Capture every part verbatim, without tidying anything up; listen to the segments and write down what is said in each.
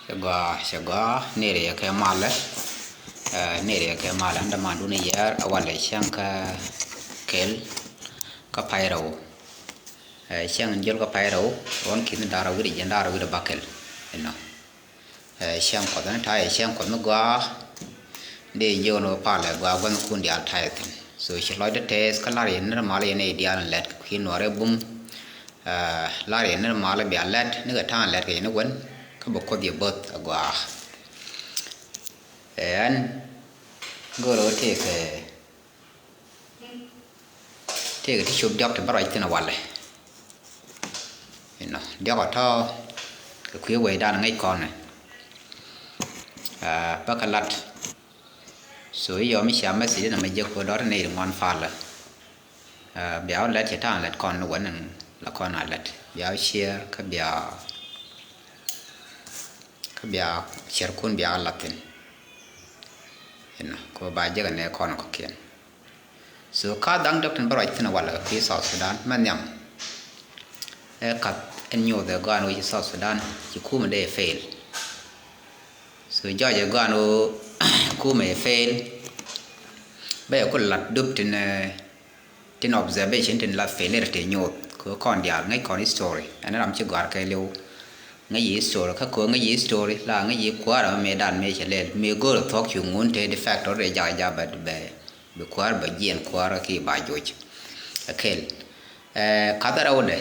Cɛ gɔaa, cɛ gɔaa, nɛy riɛk kɛ malɛ. Ɛ, nɛy riɛk kɛ malɛ, ɛn dämandun yɛɛr, ɛ walɛ cäŋ kä kɛl, kä pay rɛw. Ɛ, cäŋ in jɔl kä pay rɛw, ruɔ̱n ki̱n da̱r wi̱cdɛ jiɛn da̱r wi̱cdɛ bäkɛl. Inɔ. Ɛ, cäŋ Kuɔth ɛn ta̱a̱, ɛ cäŋ Kuɔth mi gɔaa. Dee jiök ni wä palɛ gɔaa gua̱thnikun diaal ta̱a̱ thi̱n. So, ci lɔcdä tɛɛth kä la̱r yɛn ni ri mal yɛn nɛy diaal in lɛt kɛ kui̱ Nuäärɛ bum. Ɛ, la̱r yɛn ni ri mal bia lɛt, ni kɛ ta̱a̱ lɛt kɛ yɛn ni wän, kä bɛ Kuoth yɛ bo̱th agɔaa. Ɛ, ɛn go̱o̱rä wä tëëkɛ, tëëkɛ ti cop diɔ̱k ti bä ruac thi̱n ɛ walɛ. Inɔ, diɔ̱k ɔ tɔ̱ kɛ kui̱ wecdan ŋäc kɔn ɛ. Ɛ, bä kɛ lat. So, i̱ yɔ mi cia message inɔ mɛ jek kɛ dɔ̱r nɛy ri ŋuan palä. Ɛ, bia wä lɛt cɛ ta̱a̱ lɛt kɔn ni wän in la kɔn a lɛt. Bia wä share kä bia, kä bia share kun bia wä la̱th thi̱n. Inɔ, kɛ ba jek ɛ nɛ kɔn kɔ̱kiɛn. So, ka dhaŋ dɔ̱k tin bä ruac thi̱n walɛ kɛ kui̱ South Sudan, mɛ nhiam. Ɛ kath ɛn nyoth ɛ gɔaa ni wä ci South Sudan, ci kumɛ dee fail. So, jɔɔc ɛ gɔaa ni wä kumɛ fail. Bä yɛ ku lat dup tin, ɛ, tin observation tin la failure ti nyoth. Kɛ kɔn diaal ŋäc kɔn history. Ɛn ram ci gɔ̱a̱r kɛ liw. Ŋäc history, kä kɛ ŋäc history, la ŋäc kuäärä mɛ dan mɛ cɛ lɛl. Mɛ go̱o̱rä thuɔ̱k cu ŋun te de factor de jak jak bɛ, bɛ, bɛ kuäär bɛ jiɛn kuäärä ki ba joc. Ɛ kɛl. Ɛ, kath rɛwdɛ,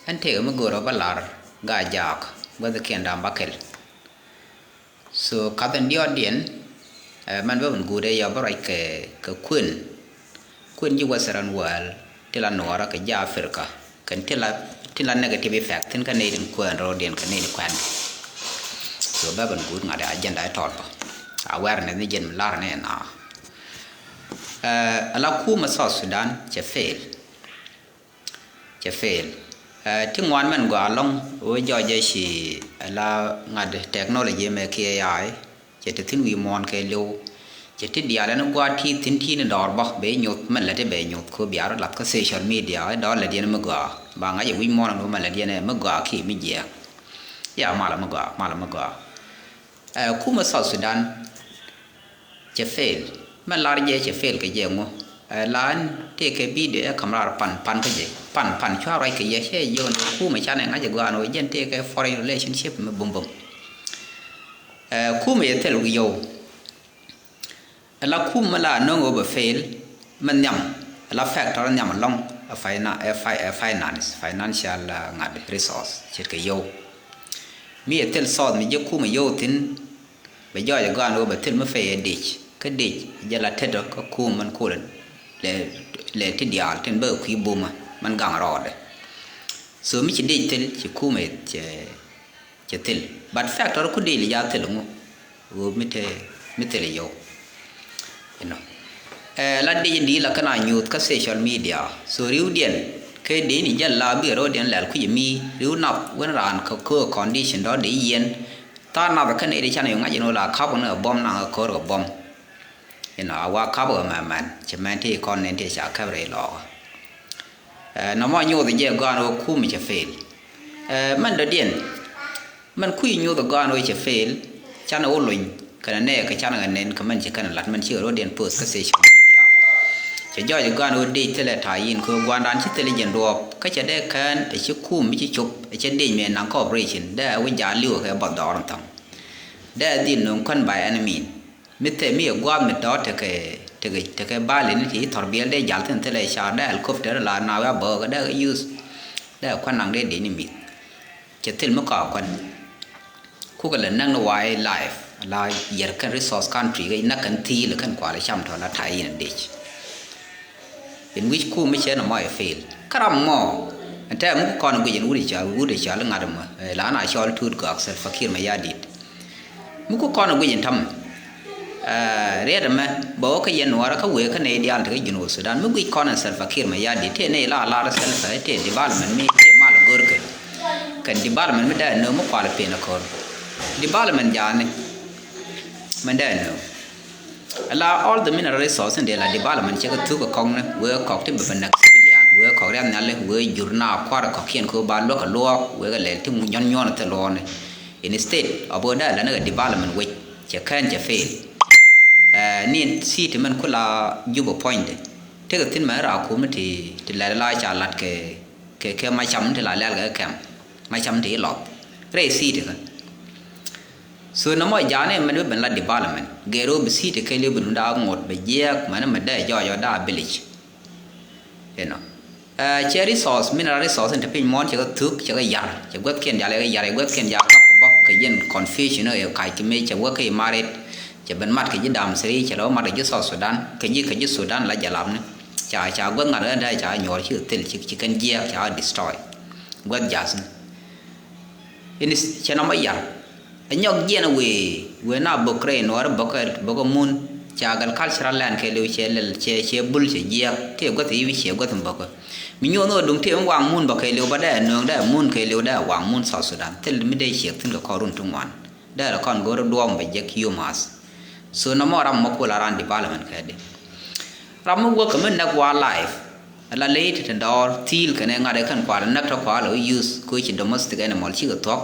ɛn tëëkɛ mi go̱o̱rä bä lar, ga jaak, gua̱thkiɛn da̱a̱m bäkɛl. So, kath in diɔ̱ɔ̱kdiɛn, ɛ, mɛn bä min guut ɛ yɔ bä ruac kɛ, kɛ kuën. Kuën ji̱ Western world, ti la Nuɔɔrä kɛ ji̱ Africa. Kɛn ti la, ti la negative effect thi̱n kä nɛy tin kuɛn ro̱o̱diɛn kɛ nɛy tin kuɛn. So, bä min guut ŋa̱t ɛ agenda ɛ tɔt bä. Awareness ni jɛn mi lar ni ɛ na. Ɛ, ala kumɛ South Sudan cɛ fail. Cɛ fail. Ɛ, ti ŋuan mɛn gɔaa ɛlɔ̱ŋ, wee jɔɔc jɛ ci ala ŋa̱t technology mɛ kiɛ A I, cɛ te thi̱n wi̱i̱ muɔ̱ɔ̱n kɛ li̱w. Cɛ ti diaal ɛn gua̱a̱th ti thi̱n ti ni dɔɔr bä, bɛ nyoth mɛn lät i̱ bɛ nyoth, ko bia rɔ lath kä social media, i̱ dɔɔr lät yɛn mi gɔaa. Ba ŋa̱c ɛ wi̱c muɔ̱ɔ̱n ɛn wä mɛn lät yɛn ɛ mi gɔaa kiɛ mi jiɛɛk. Ya malɛ mi gɔaa, malɛ mi gɔaa. Ɛ, kumɛ South Sudan, cɛ fail. Mɛ lar jɛ cɛ fail kɛ jɛ ŋu. Ɛ, la ɛn tëëkɛ video ɛ kam raar pan, pan kä jɛ. Pan, pan cua ruac kɛ yɛ cɛ yɛ ɣän kumɛ canɛ ŋa̱c ɛ gɔaa ni wä jɛn tëëkɛ foreign relationship mɛ bum bum. Ɛ, kumɛ yɛ thil wi̱i̱ yɔw. Ɛ la kumɛ la nöŋ ɣöö bɛ fail mɛ nhiam. Ɛ la factor nhiam ɛlɔ̱ŋ ɛ fina-, ɛ fi-, ɛ finance, financial, ɛ, ŋa̱t resource ce̱tkɛ yɔw. Mi ɛ thil source mi jɛ kumɛ yɔw thi̱n. Bɛ jɔɔc ɛ gɔaa ni wä bɛ thil mi pɛy ɛ dic. Kä dic jɛ la tetdɔ kä kum mɛn kulɛ lɛ, lɛ ti diaal tin bä kɛ kui̱ bumä mɛn gaŋ rɔɔdɛ. So mi ci dic thil ci kumɛ cɛ, cɛ thil. But factor ku dic li ja thil ŋu. Wä mi te, mi thil yɔw. Inɔ. Ɛ, la dic in di̱i̱t la kɛn a nyuuth kä social media. So riwdiɛn kɛ di̱i̱t ni jɛn la bi rɔɔdiɛn lɛl kui̱c mi riw nath wen raan kä kö condition dɔ di̱i̱t yɛn. Thaar nath kä nɛy ti canɛ yu ŋa̱c in wä la ka̱p ni ɛ buɔ̱m naŋ ɛ ko̱r kɛ buɔ̱m. Inɔ a wa ka̱p kɛ mɛmɛn ci mɛn ti kɔn ni ti ca käp rɛy lɔɔkä. Ɛ, nɔmɔ nyoth jɛ gɔaan wä kum cɛ fail. Ɛ, mɛn dɔ̱diɛn, mɛn kui̱ nyoth gɔaan wä cɛ fail, canɛ wä lony kɛnɛ nɛɛkɛ canɛ kɛ nɛn kɛ mɛn ci kɛnɛ lat mɛn ci kɛ rɔ̱diɛn post kä social media. Cɛ jɔɔc gɔaan wä dec thilɛ ta̱a̱ yin kɛ gua̱ndan ci thilɛ jɛn duɔɔp kä cɛ dee kään ɛ ci kum mi ci cop ɛ cɛ dec mëë naŋ cooperation dee wä jaal li̱wä kɛ bɔth dɔɔr in thaŋ. Dee dhil nöŋ kuän by any mean. Mi thɛ mi ɛ gua̱a̱th mi tɔ̱ tekɛ, tekɛ, tekɛ bali ni ti thɔr biɛl dee jal thin thilɛ ca dee helicopter la na wia bäk dee kɛ use. Dee kuan naŋ dee dee ni mith. Cɛ thil mi kɔak kuan. Kukɛ lɛ näk ni wildlife la yɛr kɛn resource country kɛ näk kɛn thi̱i̱l kɛn kual cam tɔ̱ la ta̱a̱ yin dec. In wi̱c kum mi cɛ nɔmɔ ɛ fail. Kä ram mɔ ɛn tɛm mi ku kɔn guic in wut i̱ cɔal, wut i̱ cɔal i̱ ŋa̱t ɛmɔ, ɛ, la na cɔl Tuut Gɔak Salva Kiir Mayardit. Mi ku kɔn guic in täämɛ, ɛ, riɛt ɛmɛ bɛ wä kä yɛn Nuäärä kä wëë kä nɛy diaal te kä Junub Sudan. Mi guic kɔn ɛn Salva Kiir Mayardit tëë nɛy la lar Salva tëë development mi tëë mal go̱rkɛ. Kɛn development mi dee nööŋ mi kual pen ɛ ko̱r. Development jaani. Mɛn dee nööŋ. Ala all the mineral resources in dee la development cɛ kɛ thuk kɛ kɔk ni wee kɔk ti bɛ bɛ näk civilian wee kɔk riath nhiali wee jur na kuar kɔkiɛn kɛ ba luäk kɛ luɔɔk wee kɛ lɛl ti nyuɔn nyuɔn thil luɔɔk ni. Instead of ɣöö dee lät ni kɛ development wec, cɛ kɛn cɛ fail. Ɛ, ni city mɛn ku la Juba puɔ̱nydɛ, tekɛ thi̱n mɛn raar kumni ti, ti lɛt la ca la̱t kɛ, kɛ, kɛ macam ti la lɛl kɛ kɛm, macam ti ilɔth rɛy city kä. So nɔmɔ ja̱a̱n ɛmɛn bi ben la development, gɛr ɣöö bi city kɛɛliw bi lunda ŋot bɛ jiɛɛk, mɛn mɛ dee jɔɔc ɔ daa village. You know. Ɛ, cɛ resource, mineral resource in te piny muɔ̱ɔ̱n cɛ kɛ thuk, cɛ kɛ yar, cɛ guäthkiɛn jal cɛ kɛ yar, cɛ guäthkiɛn jal kap kɛ bä, kɛ jɛn confusion ɛ kac kɛ mëë cɛ wä kɛ imaret, cɛ ben mat kɛ ji̱ dam siri, cɛ lɛ wä mat kɛ ji̱ South Sudan, kɛ ji̱, kɛ ji̱ Sudan la jɛ lapni. Ca, ca guäth ŋa̱t ɣän dee ca nyuɔɔr cikɛ thil, ci, ci kɛn jiɛɛk, ca destroy. Guäth ja̱thni. Ini cɛ nɔmɔ yar. Ɛ nyɔk jiɛn ɛ wëë, wëë na bök rɛy nuɔɔri bökä, bökä mun. Ca agricultural land kɛɛliw cɛ lɛl, cɛ, cɛ bul cɛ jiɛɛk. Tëë guäth i̱ wi̱c cɛ guäth in bökä. Mi nyuɔth ni ɣä duŋ tëë mi waŋ mun bä kɛɛliw bä dee nööŋ dee mun kɛɛliw dee waŋ mun South Sudan. Thil mi dee ciek thi̱n kɛ kɔr run ti ŋuan. Dee rɛ kɔn go̱o̱r duɔ̱ɔ̱m bɛ jek yumath. So nɔmɔ ram mɔ kula ran development kɛ di. Ram mi wäk kɛ mi näk wildlife. Ala ley ti tin dɔɔr thiil kɛnɛ ŋa̱t ɛ kɛn kual näk tɔ kual ɛ use ko ci domestic animal cikɛ thuɔ̱k.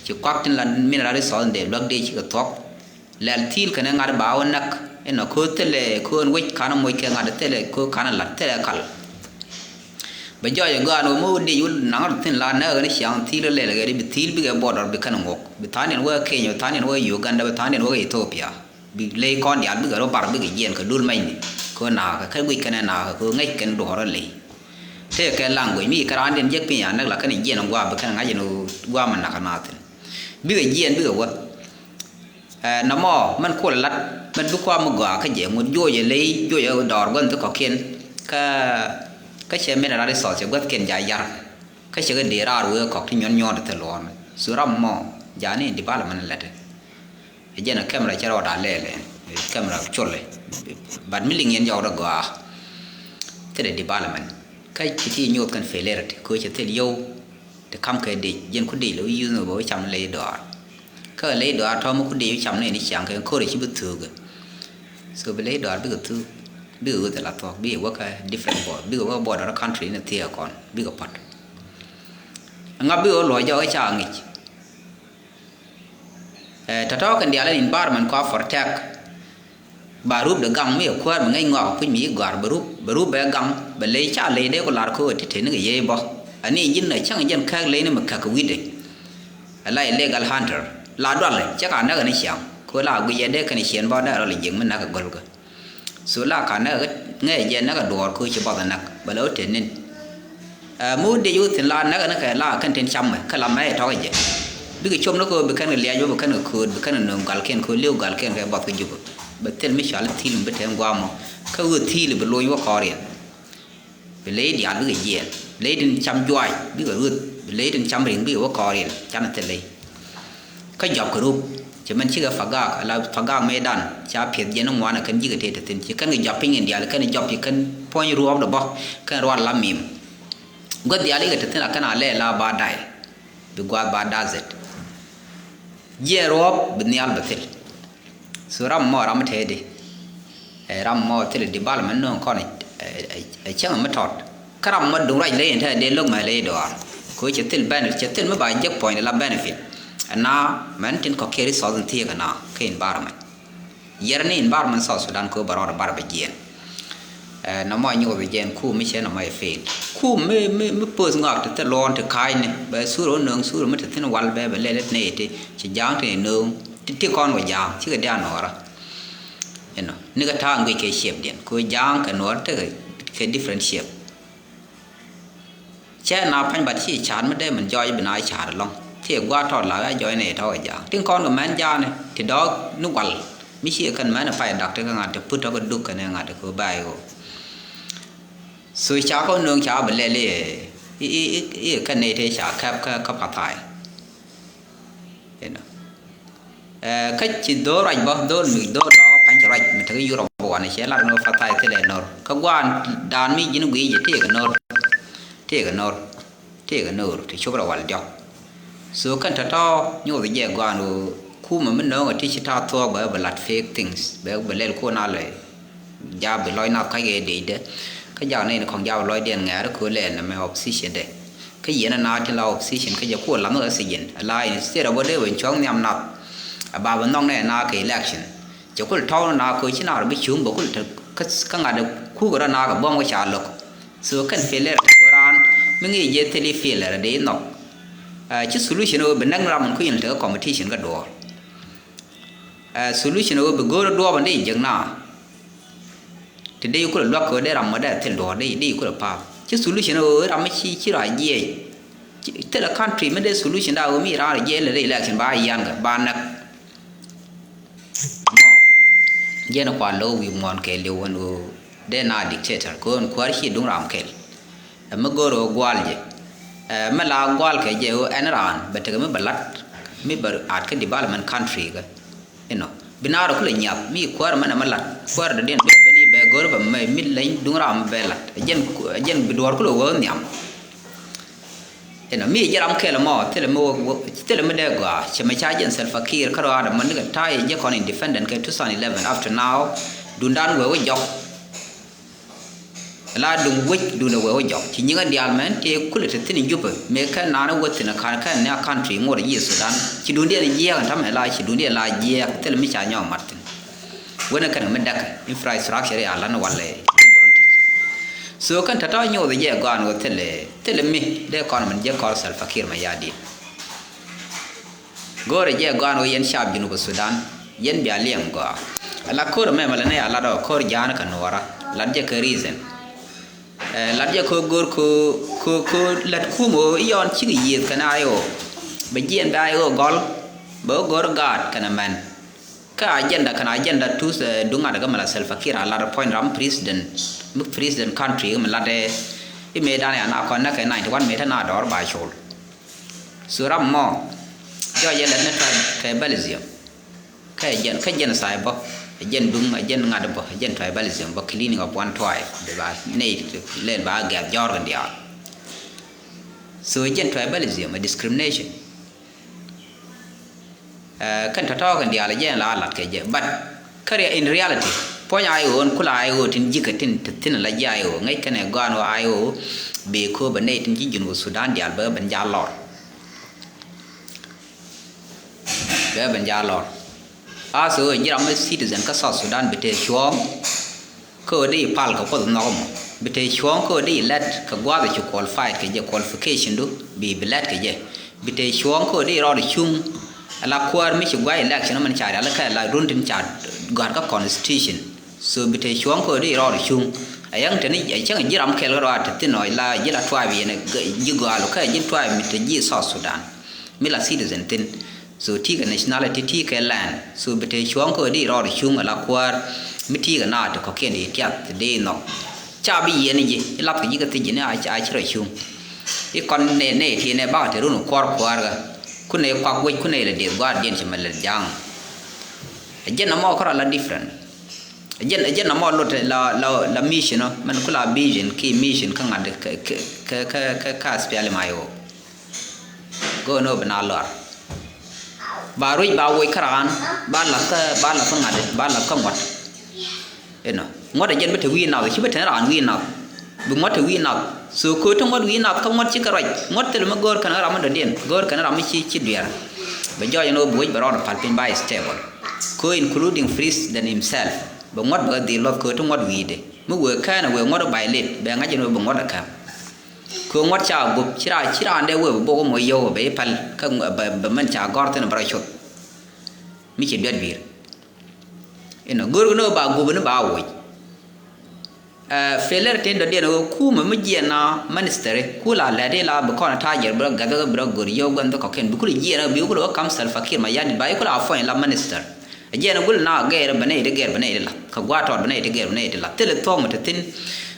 Ci kuak tin la mineral resource dee luäk dee cikɛ thuɔ̱k. Lɛl thiil kɛnɛ ŋa̱t ba wä näk inɔ ko thilɛ ko ɛn wec kanɛ moc kɛ ŋa̱t thilɛ ko kanɛ lat thilɛ kal. Bɛ jɔɔc ɛ gɔaa ni wä mi wä dec wä naŋ rɔ thi̱n la näk ni ciaŋ thi̱i̱l rɔ lɛl kɛ di bi thi̱i̱l bikɛ border bi kɛn ŋuɔk bi tha̱a̱ŋdiɛn wä Kenya bi tha̱a̱ŋdiɛn wä Uganda bi tha̱a̱ŋdiɛn wä Ethiopia. Bi ley kɔn diaal bikɛ rɔ bar bikɛ jiɛn kɛ dul mɛcni kɛ wä na̱a̱kä kɛ guic kɛn ɛ na̱a̱kä kɛ wä ŋäc kɛn duɔ̱ɔ̱r rɔ ley. Tëë kɛ language mi kɛ raandiɛn jek piny a näk la kɛn jiɛn ɛ gua̱a̱ bi kɛn ŋa̱c ɛn gua̱a̱ mɛ na̱k ɛ naath thi̱n. Bikɛ jiɛn bikɛ wä. Ɛ, nɔmɔ mɛn kuɔl lat mɛn bi kua̱ mi gɔaa kä jɛ ŋut juɔc ɛ ley juɔc ɛ dɔɔr gua̱n thi kɔ̱kiɛn. Kä, kä cɛ mineral resource cɛ gua̱thkiɛn ja̱ yar. Kä cɛ kɛ dee raar wee kɔk ti nyuɔn nyuɔn ti thil luɔ̱ɔ̱n. Su ram mɔ ja̱ ni development lɛt. Ɛ jɛn ɛ camera cɛ rɔɔd a lɛɛlɛ, camera col ɛ. But mi liŋ yɛn jɔk rɔ gɔaa. Thilɛ development kä ci ti nyuɔth kɛn failure ti ko̱ cɛ thil yio̱w. Ti kam kɛ dec jiɛn ku dec lɛ wi̱c yuth ni bɛ wä cam ley dɔaar. Kä ley dɔaar tɔ̱ mi ku dec wä cam ni ni ciaŋ kɛ ko̱r ci bi thuukɛ. So bi ley dɔaar bikɛ thuuk bikɛ wä thil a thuɔ̱k bikɛ wä kä different border bikɛ wä border country ni thiee kɔn bikɛ pɔt. Ŋa bikɛ wä luɔc jɔk ca ŋic. Ɛ, tɔ̱tɔ̱ kɛn diaal ɛn environment kua protect. Ba rup de gaŋ mi ɛ kuäär mi ŋäc ŋɔak kui̱c mi ci gɔ̱a̱r bɛ rup bɛ rup bɛ gaŋ bɛ ley ca ley dee ku lar köö ti teni kɛ yiey bä. Ani ji̱n ɛ cäŋ jɛn kääk ley ni mi käk kɛ wi̱cdɛ. Ɛ la illegal hunter la dualɛ cɛ ka näk ɛn ciaŋ köö la guic ɛ dee kɛn ciɛn bä dee rɔl ɛ jiɛk mi näk ɛ gɔ̱lkä. So la ka näk ŋäc jɛ näk ɛ duɔɔr köö ci bath ɛ näk bɛ lɛ wä te nin. Ɛ, mi wä dec wä thi̱n la näk ɛ ni kɛ la kɛn tin cam ɛ kä la mɛ ɛ tɔk ɛ jɛ. Bikɛ cop ni köö bi kɛn kɛ liac wä bi kɛn kɛ kööt bi kɛn kɛ nööŋ galkiɛn köö li̱w galkiɛn kɛ bath kä Jubɛ. Bɛ thil mi cual thi̱l mi bi te ŋuam ɔ kä wä thi̱l bi lony wä kɔɔriɛn. Bi ley diaal bikɛ jiɛɛn ley tin cam juaac bikɛ rueth bi ley tin cam ri̱ŋ bikɛ wä kɔɔriɛn canɛ thil ley. Kä jɔp kɛ rup cɛ mɛn cikɛ pagak ala pagak mëëdan ca piɛth jiɛn ni ŋuan ɛ kɛn ji̱ kɛ tëë te thi̱n ci kɛn kɛ jɔp piny in diaal kɛn jɔp ci kɛn puɔ̱ny ruɔɔp dɛ bä kɛn rual la mim. Gua̱th diaal ikɛ te thi̱n a kɛn a lɛɛl la ba day bi gua̱a̱th ba dazet. Jiɛn ruɔɔp bi nhial bɛ thil. So ram mɔ ram mi tɛɛdi. Ɛ, ram mɔ thil development nööŋ kɔn ɛ, ɛ, ɛ cäŋ mi tɔt. Kä ram mɔ duŋ ruac ley in tɛɛdi lo̱k mɛ ley dɔaar. Ko cɛ thil benefit cɛ thil mi ba jek puɔ̱ny la benefit. Ɛna mɛn tin kɔ̱kiɛ resource in thiek ɛna kä environment. Yɛr ni environment South Sudan ko bɛ rɔɔd bar bɛ jiɛn. Ɛ, nɔmɔ nyuɔth jɛn kum mi cɛ nɔmɔ ɛ fail. Kum mi, mi, mi poth ŋɔak ti thil luɔɔn ti ka̱a̱cni bɛ sur ɔ nöŋ sur mi ti thin wal bɛ bɛ lɛl it nɛy ti ci ja̱a̱ŋ ti nöŋ ti ti kɔn wä ja̱a̱ŋ cikɛ diaal nuɔɔrä. Inɔ nikɛ ta̱a̱ ŋuic kɛ shape diɛn ko ja̱a̱ŋ kɛ nuɔɔrä tekɛ kɛ different shape. Cɛ na pa̱ny bat ci ca̱a̱t mi dee min jɔɔc bi na ca̱a̱t ɛlɔ̱ŋ. Ti gua̱a̱r tɔt la ɣä jɔɔc ni tɔ̱ kɛ ja̱a̱ŋ tin kɔn kɛ mɛn ja̱a̱ŋ ni ti dɔɔk ni wal. Mi ci kɛn mɛn ɛ pay dak ti kä ŋa̱t ti put tɔ̱ kɛ duk kɛn ɛ ŋa̱t ti kɛ ba̱a̱c ɣöö. So ca kɔn nööŋ ca bi lɛl i̱ i̱ i̱ i̱ kɛn ni ti ca kɛp kä kä pa̱tha̱a̱y. Inɔ. Ɛ, kä ci dho̱o̱r ruac bä dho̱o̱r mi dho̱o̱r lɔ kä pa̱ny ci ruac mi tekɛ Yurop bä wanɛ cɛ lat ni wä pa̱tha̱a̱y thilɛ no̱r kä gua̱a̱n daan mi ji̱n gui̱i̱c jɛ tëëkɛ no̱r. Tëëkɛ no̱r. Tëëkɛ no̱r ti cop rɛ wal diɔ̱k. So kɛn tɔ̱tɔ̱ nyuuth jɛ gua̱a̱n ɣöö kumɛ mi no̱o̱ŋɛ ti ci ta̱a̱ thuɔ̱ɔ̱k bɛ bɛ lat fake things bɛ bɛ lɛl kuɔn a lɛ. Jaap bi lɔc nath kac kɛ dec dɛ. Kä jak nɛy ni kɔŋ jaap lɔcdiɛn ŋɛ̈ɛ̈r ko̱ lɛɛl nɛmɛ opposition dɛ. Kä yɛn ɛ na tin la opposition kä jɛ kuɔ lam ɛ oxygen la instead of wä dee wä cuɔ̱ŋ nhiam nath. A ba bä nhɔk nɛ na kɛ election. Cɛ kul tɔw na ko ci na rɔ bi cuŋ bä kul te kä ŋa̱t kuk rɔ na kɛ buɔ̱m kɛ ca lo̱k. So kɛn failure te ko raan mi ŋi̱i̱c jɛ thil i̱ failure dee inɔk. Ci solution ɛ wä bi näk ram min kui̱n te kä competition kä duɔɔr. Solution ɛ wä bi go̱o̱r duɔɔp in dee jek na. Ti dee kulɛ luak kɛ wä dee ram mɔ dee thil duɔɔr dee dee kulɛ pa̱a̱p. Ci solution ɛ wä ram mi ci ci ra jiɛc. Thilɛ country mi dee solution da wä mi ran rɛ jiɛc lɛ dee election ba yian kɛ ba näk. Mɔ jɛn kua lo̱w wi̱i̱ muɔ̱ɔ̱n kɛɛliw wän wä dee na dictator kɛ wä kuäär ci duŋ ram kɛl. Ɛ mi go̱o̱r ɣöö gua̱a̱l jɛ. Ɛ mi la gua̱a̱l kɛ jɛ ɣöö ɛn raan bɛ tekɛ mi bɛ la̱t mi bɛ aat kä development country kɛ. Inɔ bi naar kulɛ nyiath mi kuäär mɛn ɛ mi la̱t kuäär dɔ̱diɛn bɛ bɛ ni bɛ go̱o̱r bɛ mɛ mi leny duŋ ram bɛ la̱t ɛ jɛn ɛ jɛn bi duɔ̱ɔ̱r kulɛ ɣöö nhiam. Inɔ mi jɛ ram kɛl mɔ thilɛ mi wä thilɛ mi dee gɔaa cɛ mɛ ca jɛn Salva Kiir kä rɔaadɛ mɔ nikɛ ta̱a̱ jɛ kɔn independent kɛ two thousand eleven up to now. Dundan wee wä jɔk. La duŋ wec duundɛ wee wä jɔk ci nyiŋä diaal mɛn tëë kulɛ te thi̱n Jubɛ mëë kɛn naan wä thi̱n ka̱n kɛn ni a country ŋot ji̱ Sudan ci duundiɛn jiɛɛk ɛn ta̱mɛ la ci duundiɛn la jiɛɛk thilɛ mi ca nyɔk mat thi̱n. Wen ɛ kɛn mi däk infrastructure ya lan walɛ. So kɛn tɔ̱tɔ̱ nyoth jɛ gɔaan wä thilɛ thilɛ mi dee kɔn min jɛ kɔr Salva Kiir Mayardit. Go̱o̱rɛ jɛ gɔaan wä yɛn caap Junub Sudan yɛn bia liɛŋ gɔaa. Ala ko̱r mɛmɛ lɛ nɛ a lat ɔ ko̱r ja̱a̱n kɛ nuɔɔra lat jɛ kɛ reason. Ɛ lat jɛ ko̱ go̱o̱r ko̱ ko̱ ko̱ lat kum ɣöö i̱ yɔn cikɛ yiëëth kɛn a ɣöö bɛ jiɛn bɛ a ɣöö gɔl bɛ ɣöö go̱o̱r gaat kɛn a mɛn. Kä agenda kɛn agenda tuth ɛ duŋ ŋa̱t ɛ gämɛ la Salva Kiir a lat ɛ puɔ̱ny ram president mi president country mi lat ɛ i̱ mëë dan ɛ ana kɔn näkɛ ninety one mëë te na dɔɔr ba col. So ram mɔ jɔɔc ɛ lɛt ni tribalism. Kä ɛ jɛn kä jɛn tha̱a̱y bä ɛ jɛn duŋ ɛ jɛn ŋa̱t bä ɛ jɛn tribalism bä cleaning of one tribe bi ba nɛy lɛl ba gɛ̈th jɔ̱ɔ̱r kɛ diaal. So ɛ jɛn tribalism ɛ discrimination. Kɛn tɔ̱tɔ̱ kɛn diaal jɛ la lat kɛ jɛ but kä in reality puɔ̱ny a ɣöö ɛn kula a ɣöö tin ji̱kɛ tin te thi̱n la ji̱ a ɣöö ŋäc kɛn ɛ gɔaan ɣöö a ɣöö bëë kööbä nɛy tin ji̱ Junub Sudan diaal bä ben jal lɔr. Bɛ ben jal lɔr. As ɣöö ji̱ ram mi citizen kä South Sudan bi tëë cuɔ̱ɔ̱ŋ kä ɣöö di pal kɛ kuoth nhɔk mɔ bi tëë cuɔ̱ɔ̱ŋ kä ɣöö di lɛt kɛ gua̱a̱th ci qualified kɛ jɛ qualification du bi bi lɛt kɛ jɛ bi tëë cuɔ̱ɔ̱ŋ kä ɣöö di rɔɔd cuŋ. Ala kuäär mi ci gua̱a̱c election mɛn ca rial kɛ la run tin ca gɔ̱a̱r kä constitution. So bi tëë cuɔ̱ɔ̱ŋ kä ɣöö di rɔɔd cuŋ. Ɛ yäŋ teni ɛ cäŋ ji̱ ram kɛl kä rɔɔd te thin ɔ la ji̱ la tribe yɛn ji̱ gɔaal kä ji̱ tribe mi te ji̱ South Sudan. Mi la citizen thin. So ti̱i̱ kɛ nationality ti̱i̱ kɛ land so bi te cuɔ̱ŋ kä di rɔɔd cuŋ ala kuäär. Mi ti̱i̱ kɛ na ti kɔ̱kiɛn di tiath ti di nhɔk. Ca bi yiɛn ji̱ i̱ lath kɛ ji̱ kɛ thiec ji̱ ni a ci rɔ cuŋ. I̱ kɔn nɛ nɛ ti nɛ bak te run kuɔr kuäär kɛ. Kun nɛ kuak wec kun nɛ lɛ dieth gua̱a̱r diɛn ci mɛ lɛ ja̱a̱ŋ. Ɛ jɛn amɔ kärɔ la different. Ɛ jɛn ɛ jɛn amɔ lot la la la mission ɔ mɛn ku la vision ki mission kä ŋa̱t kɛ kɛ kɛ kɛ kɛ aspiali ma yo. Go̱o̱n ɣöö bi na lɔr. Ba ruec ba woc kä raan ba lath kä ba lath kä ŋa̱t ba lath kä ŋuɔ̱t. Inɔ ŋuɔ̱t ɛ jɛn bi te wi̱i̱ nath ci bi te raan wi̱i̱ nath. Bi ŋuɔ̱t te wi̱i̱ nath so köö te ŋuɔ̱t wi̱i̱ nath kä ŋuɔ̱t ci kɛ ruac ŋuɔ̱t thil mi go̱o̱r kɛn ram mi dɔ̱diɛn go̱o̱r kɛn ram mi ci ci duɛɛr. Bɛ jɔɔc ɛn ɣöö bi wec bɛ rɔɔd pal piny ba stable. Köö including president himself bɛ ŋuɔ̱t bɛ kɛ dhil luɔth köö te ŋuɔ̱t wi̱i̱dɛ mi wëë kɛɛn ɛ wëë ŋuɔ̱t ɛ violate bɛ ŋa̱c ɛn ɣöö bi ŋuɔ̱t ɛ kɛm. Kɛ ŋuɔ̱t ca gup ci raan ci raan dee wee bɛ bok mɔ yio̱w bɛ i̱ päl kä bɛ mɛn ca gɔ̱r thi̱n bɛ rɔ cuth. Mi ci duet bi̱i̱r inɔ go̱o̱r kɛ ni ba gup ni ba woc. Failure tin dɔ̱diɛn ɣöö kumɛ mi jiɛn na ministry ku la lɛt ila bi kɔn ta̱a̱ jɛr bi rɔ gathɛ bi rɔ go̱r yio̱w gua̱n dhɔk kɔ̱kiɛn bi kulɛ jiɛn ɣöö bi kulɛ wä kam Salva Kiir Mayardit ba i̱ kulɛ a puɔ̱ny la minister. Ɛ jiɛn gul na gɛɛr bɛ nɛy ti gɛɛr bɛ nɛy ti lath kɛ gua̱a̱r tɔɔt bɛ nɛy ti gɛɛr bɛ nɛy ti lath thilɛ thuɔ̱k mi te thi̱n.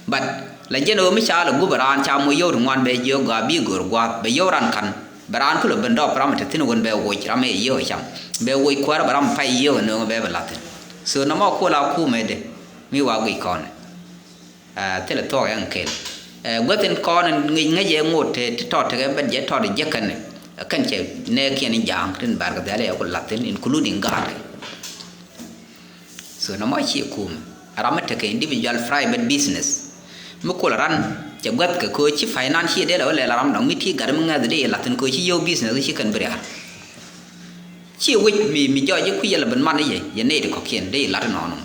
But la jiɛn ɣöö mi ca lɛ gup raan ca moc yio̱w ti ŋuan bɛ jiök gɔaa bi go̱o̱r gua̱a̱th bɛ yio̱w ran ka̱n bɛ raan kulɛ ben dɔɔp ram mi te thi̱n wen bɛ woc ram ëë yio̱w cam bɛ woc kuäärä bɛ ram pay yio̱w ɛ nööŋ bɛ bɛ lath thi̱n. So nɔmɔ kol a kumɛ dee mi wa guic kɔn. Thilɛ thuɔk ɛn kɛl. Guäth in kɔn in ŋic ŋäc ɛ ŋot ti tɔt tekɛ bɛt jɛ tɔt jɛ kɛn kɛn cɛ nɛɛkiɛn in ja̱a̱ŋ tin barkɛ dhɛl ɛ ku lath thi̱n including gaatkɛ. So nɔmɔ ci kum ram mi tekɛ individual private business mi kul ran Cɛ gua̱th kɛ kɛ ɣöö ci finance ciɛ dee la wä lɛl a ram dɔ̱ŋ mi ti gat mi ŋäth dee yɛ la̱th in kɛ ɣöö ci yio̱w business ci kɛn bi ria̱r. Ciɛ wec mi, mi jɔɔc ji̱ kui̱ yɛ la ben man ni yɛ, yɛ nɛy ti kɔ̱kiɛn dee yɛ la̱t inɔnɔ.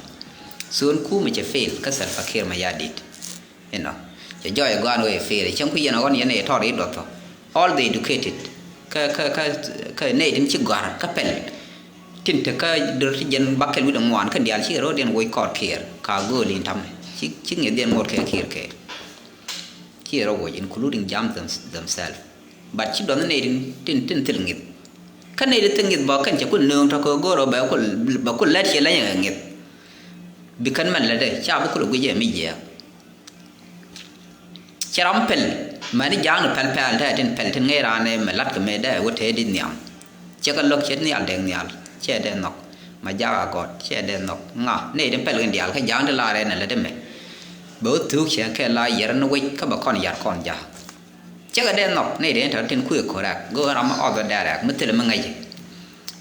So in kumɛ cɛ fail kä Salva Kiir Mayardit. Inɔ cɛ jɔɔc ɛ gɔaan wee fail cäŋ kui̱ yɛn ɣɔn yɛn ɛ tɔr i̱ duɔth thɔ. All the educated kä, kä, kä, kä nɛy tin ci gɔ̱a̱r kä pɛl. Tin te kä dör ti jɛn bakɛl wi̱cdɛ ŋuan kɛn diaal ci ro̱o̱diɛn woc kɔɔr Kiir ka gööl in ta̱mɛ. Ci, ci ŋi̱eth diɛn ŋot kɛ Kiir kɛɛl. Ci rɔ woc including jam them, themselves. But ci duɔth nɛy tin, tin, tin thil ŋi̱th. Kä nɛy ti thil ŋi̱th bä kɛn cɛ kul nööŋ tɔ kɛ go̱o̱r bɛ kul, bɛ kul lɛt ciɛ lɛnyɛ kɛ ŋi̱th. Bi kɛn mɛn lɛtdɛ ca bi kul guic ɛ mi jiɛɛk. Cɛ ram pɛl mɛni ja̱a̱ŋni pɛl pɛl tɛ tin pɛl tin ŋäc raan ɛ mɛ la̱t kɛ mɛ dɛ wä tëë di nhiam. Cɛ kɛ lo̱k cɛ nhial dee nhial cɛ dee nhɔk. Ma ja̱a̱k a gɔt cɛ dee nhɔk ŋa nɛy tin pɛl kɛn diaal kä ja̱a̱ŋ ti laar ɛn ɛ lät ɛmɛ. Bɛ wä thuuk cɛ kɛ la yɛr ni wec kä bɛ kɔn yar kɔn ja̱a̱k. Cɛ kɛ dee nhɔk nɛy dee tɔ̱ tin kuëë ko̱rak go̱o̱k ram mi ɔth wä dɛrɛk mi thilɛ mi ŋäc.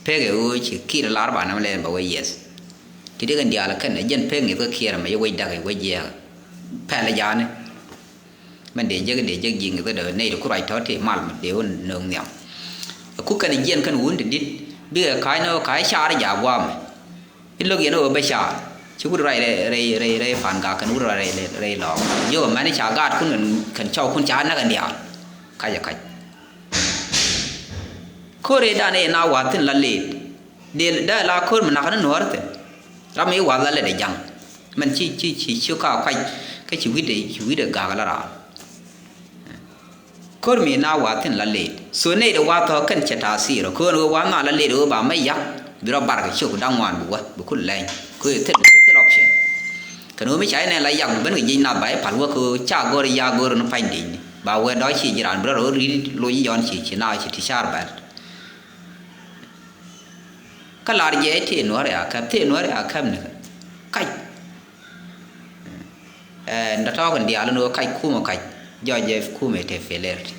Pek ɛ ɣöö ci Kiir lar ba nam lɛɛr bɛ wee yes. Ti di kɛn diaal kɛn ɛ jɛn pek ŋi̱th kä Kiir ɛmɛ yɛ wec dak ɛ wec jiɛɛk. Pɛl ɛ ja̱a̱ni. Mɛn dee jek dee jek ji̱ ŋi̱th kä dee nɛy ti ku ruac tɔ̱ ti mal mi dee wä nööŋ nhiam. Ɛ ku kɛn jiɛn kɛn wun ti dit bikɛ ka̱c ni ɣä ka̱c car ja̱a̱k gua̱a̱mɛ. I̱ lo̱k yɛn ɣöö bä caar ci wut ruac rɛy rɛy rɛy rɛy pan gak kɛn wut ruac rɛy rɛy rɛy lɔɔk. Yio̱k ɛmɛn i̱ ca gaatkun kɛn, kɛn cɔwkun ca näk ɛn diaal. Kac ɛ kac. Ko̱r i̱ dan i̱ na wa̱a̱ thi̱n la leet. Dee dee la ko̱r mi nakä ni nuɔ̱ɔ̱r thi̱n. Ram i̱ wa̱a̱ la lɛt ɛ ja̱ŋ. Mɛn ci ci ci ci ka kuac kä ci wi̱cdɛ ci wi̱cdɛ gak la raar. Ko̱r mi na wa̱a̱ thi̱n la leet. So nɛy dee wa̱a̱ thɔ̱ kɛn cɛ ta̱a̱ thir ɔ ko̱n ɣöö wa̱a̱ na la leet ɣöö ba mɛ yak. Bi rɔ barkɛ ciök da̱ŋ ŋuan bi wä bi kul lɛny. Ko̱ i̱ thil, thil option. Kɛn ɣöö mi ca inɛn la yak bi ben kɛ jiec nath ba i̱ pal wä kɛ ɣöö ca go̱r i̱ yak go̱r in pa̱ny di̱cni ba wee dɔ̱ ci ji̱ raan bi rɔ rɔ ri̱t loc i̱ jɔn ci ci na ci ti car bɛl. Kä lar jɛ i̱ tëë nuɔ̱ɔ̱r ya käp, tëë nuɔ̱ɔ̱r ya käp ni kɛ kac. Ɛɛ, nda tɔɔk in diaal in ɣöö kac kumɛ kac, jɔɔc jɛ kumɛ tëë failure ti.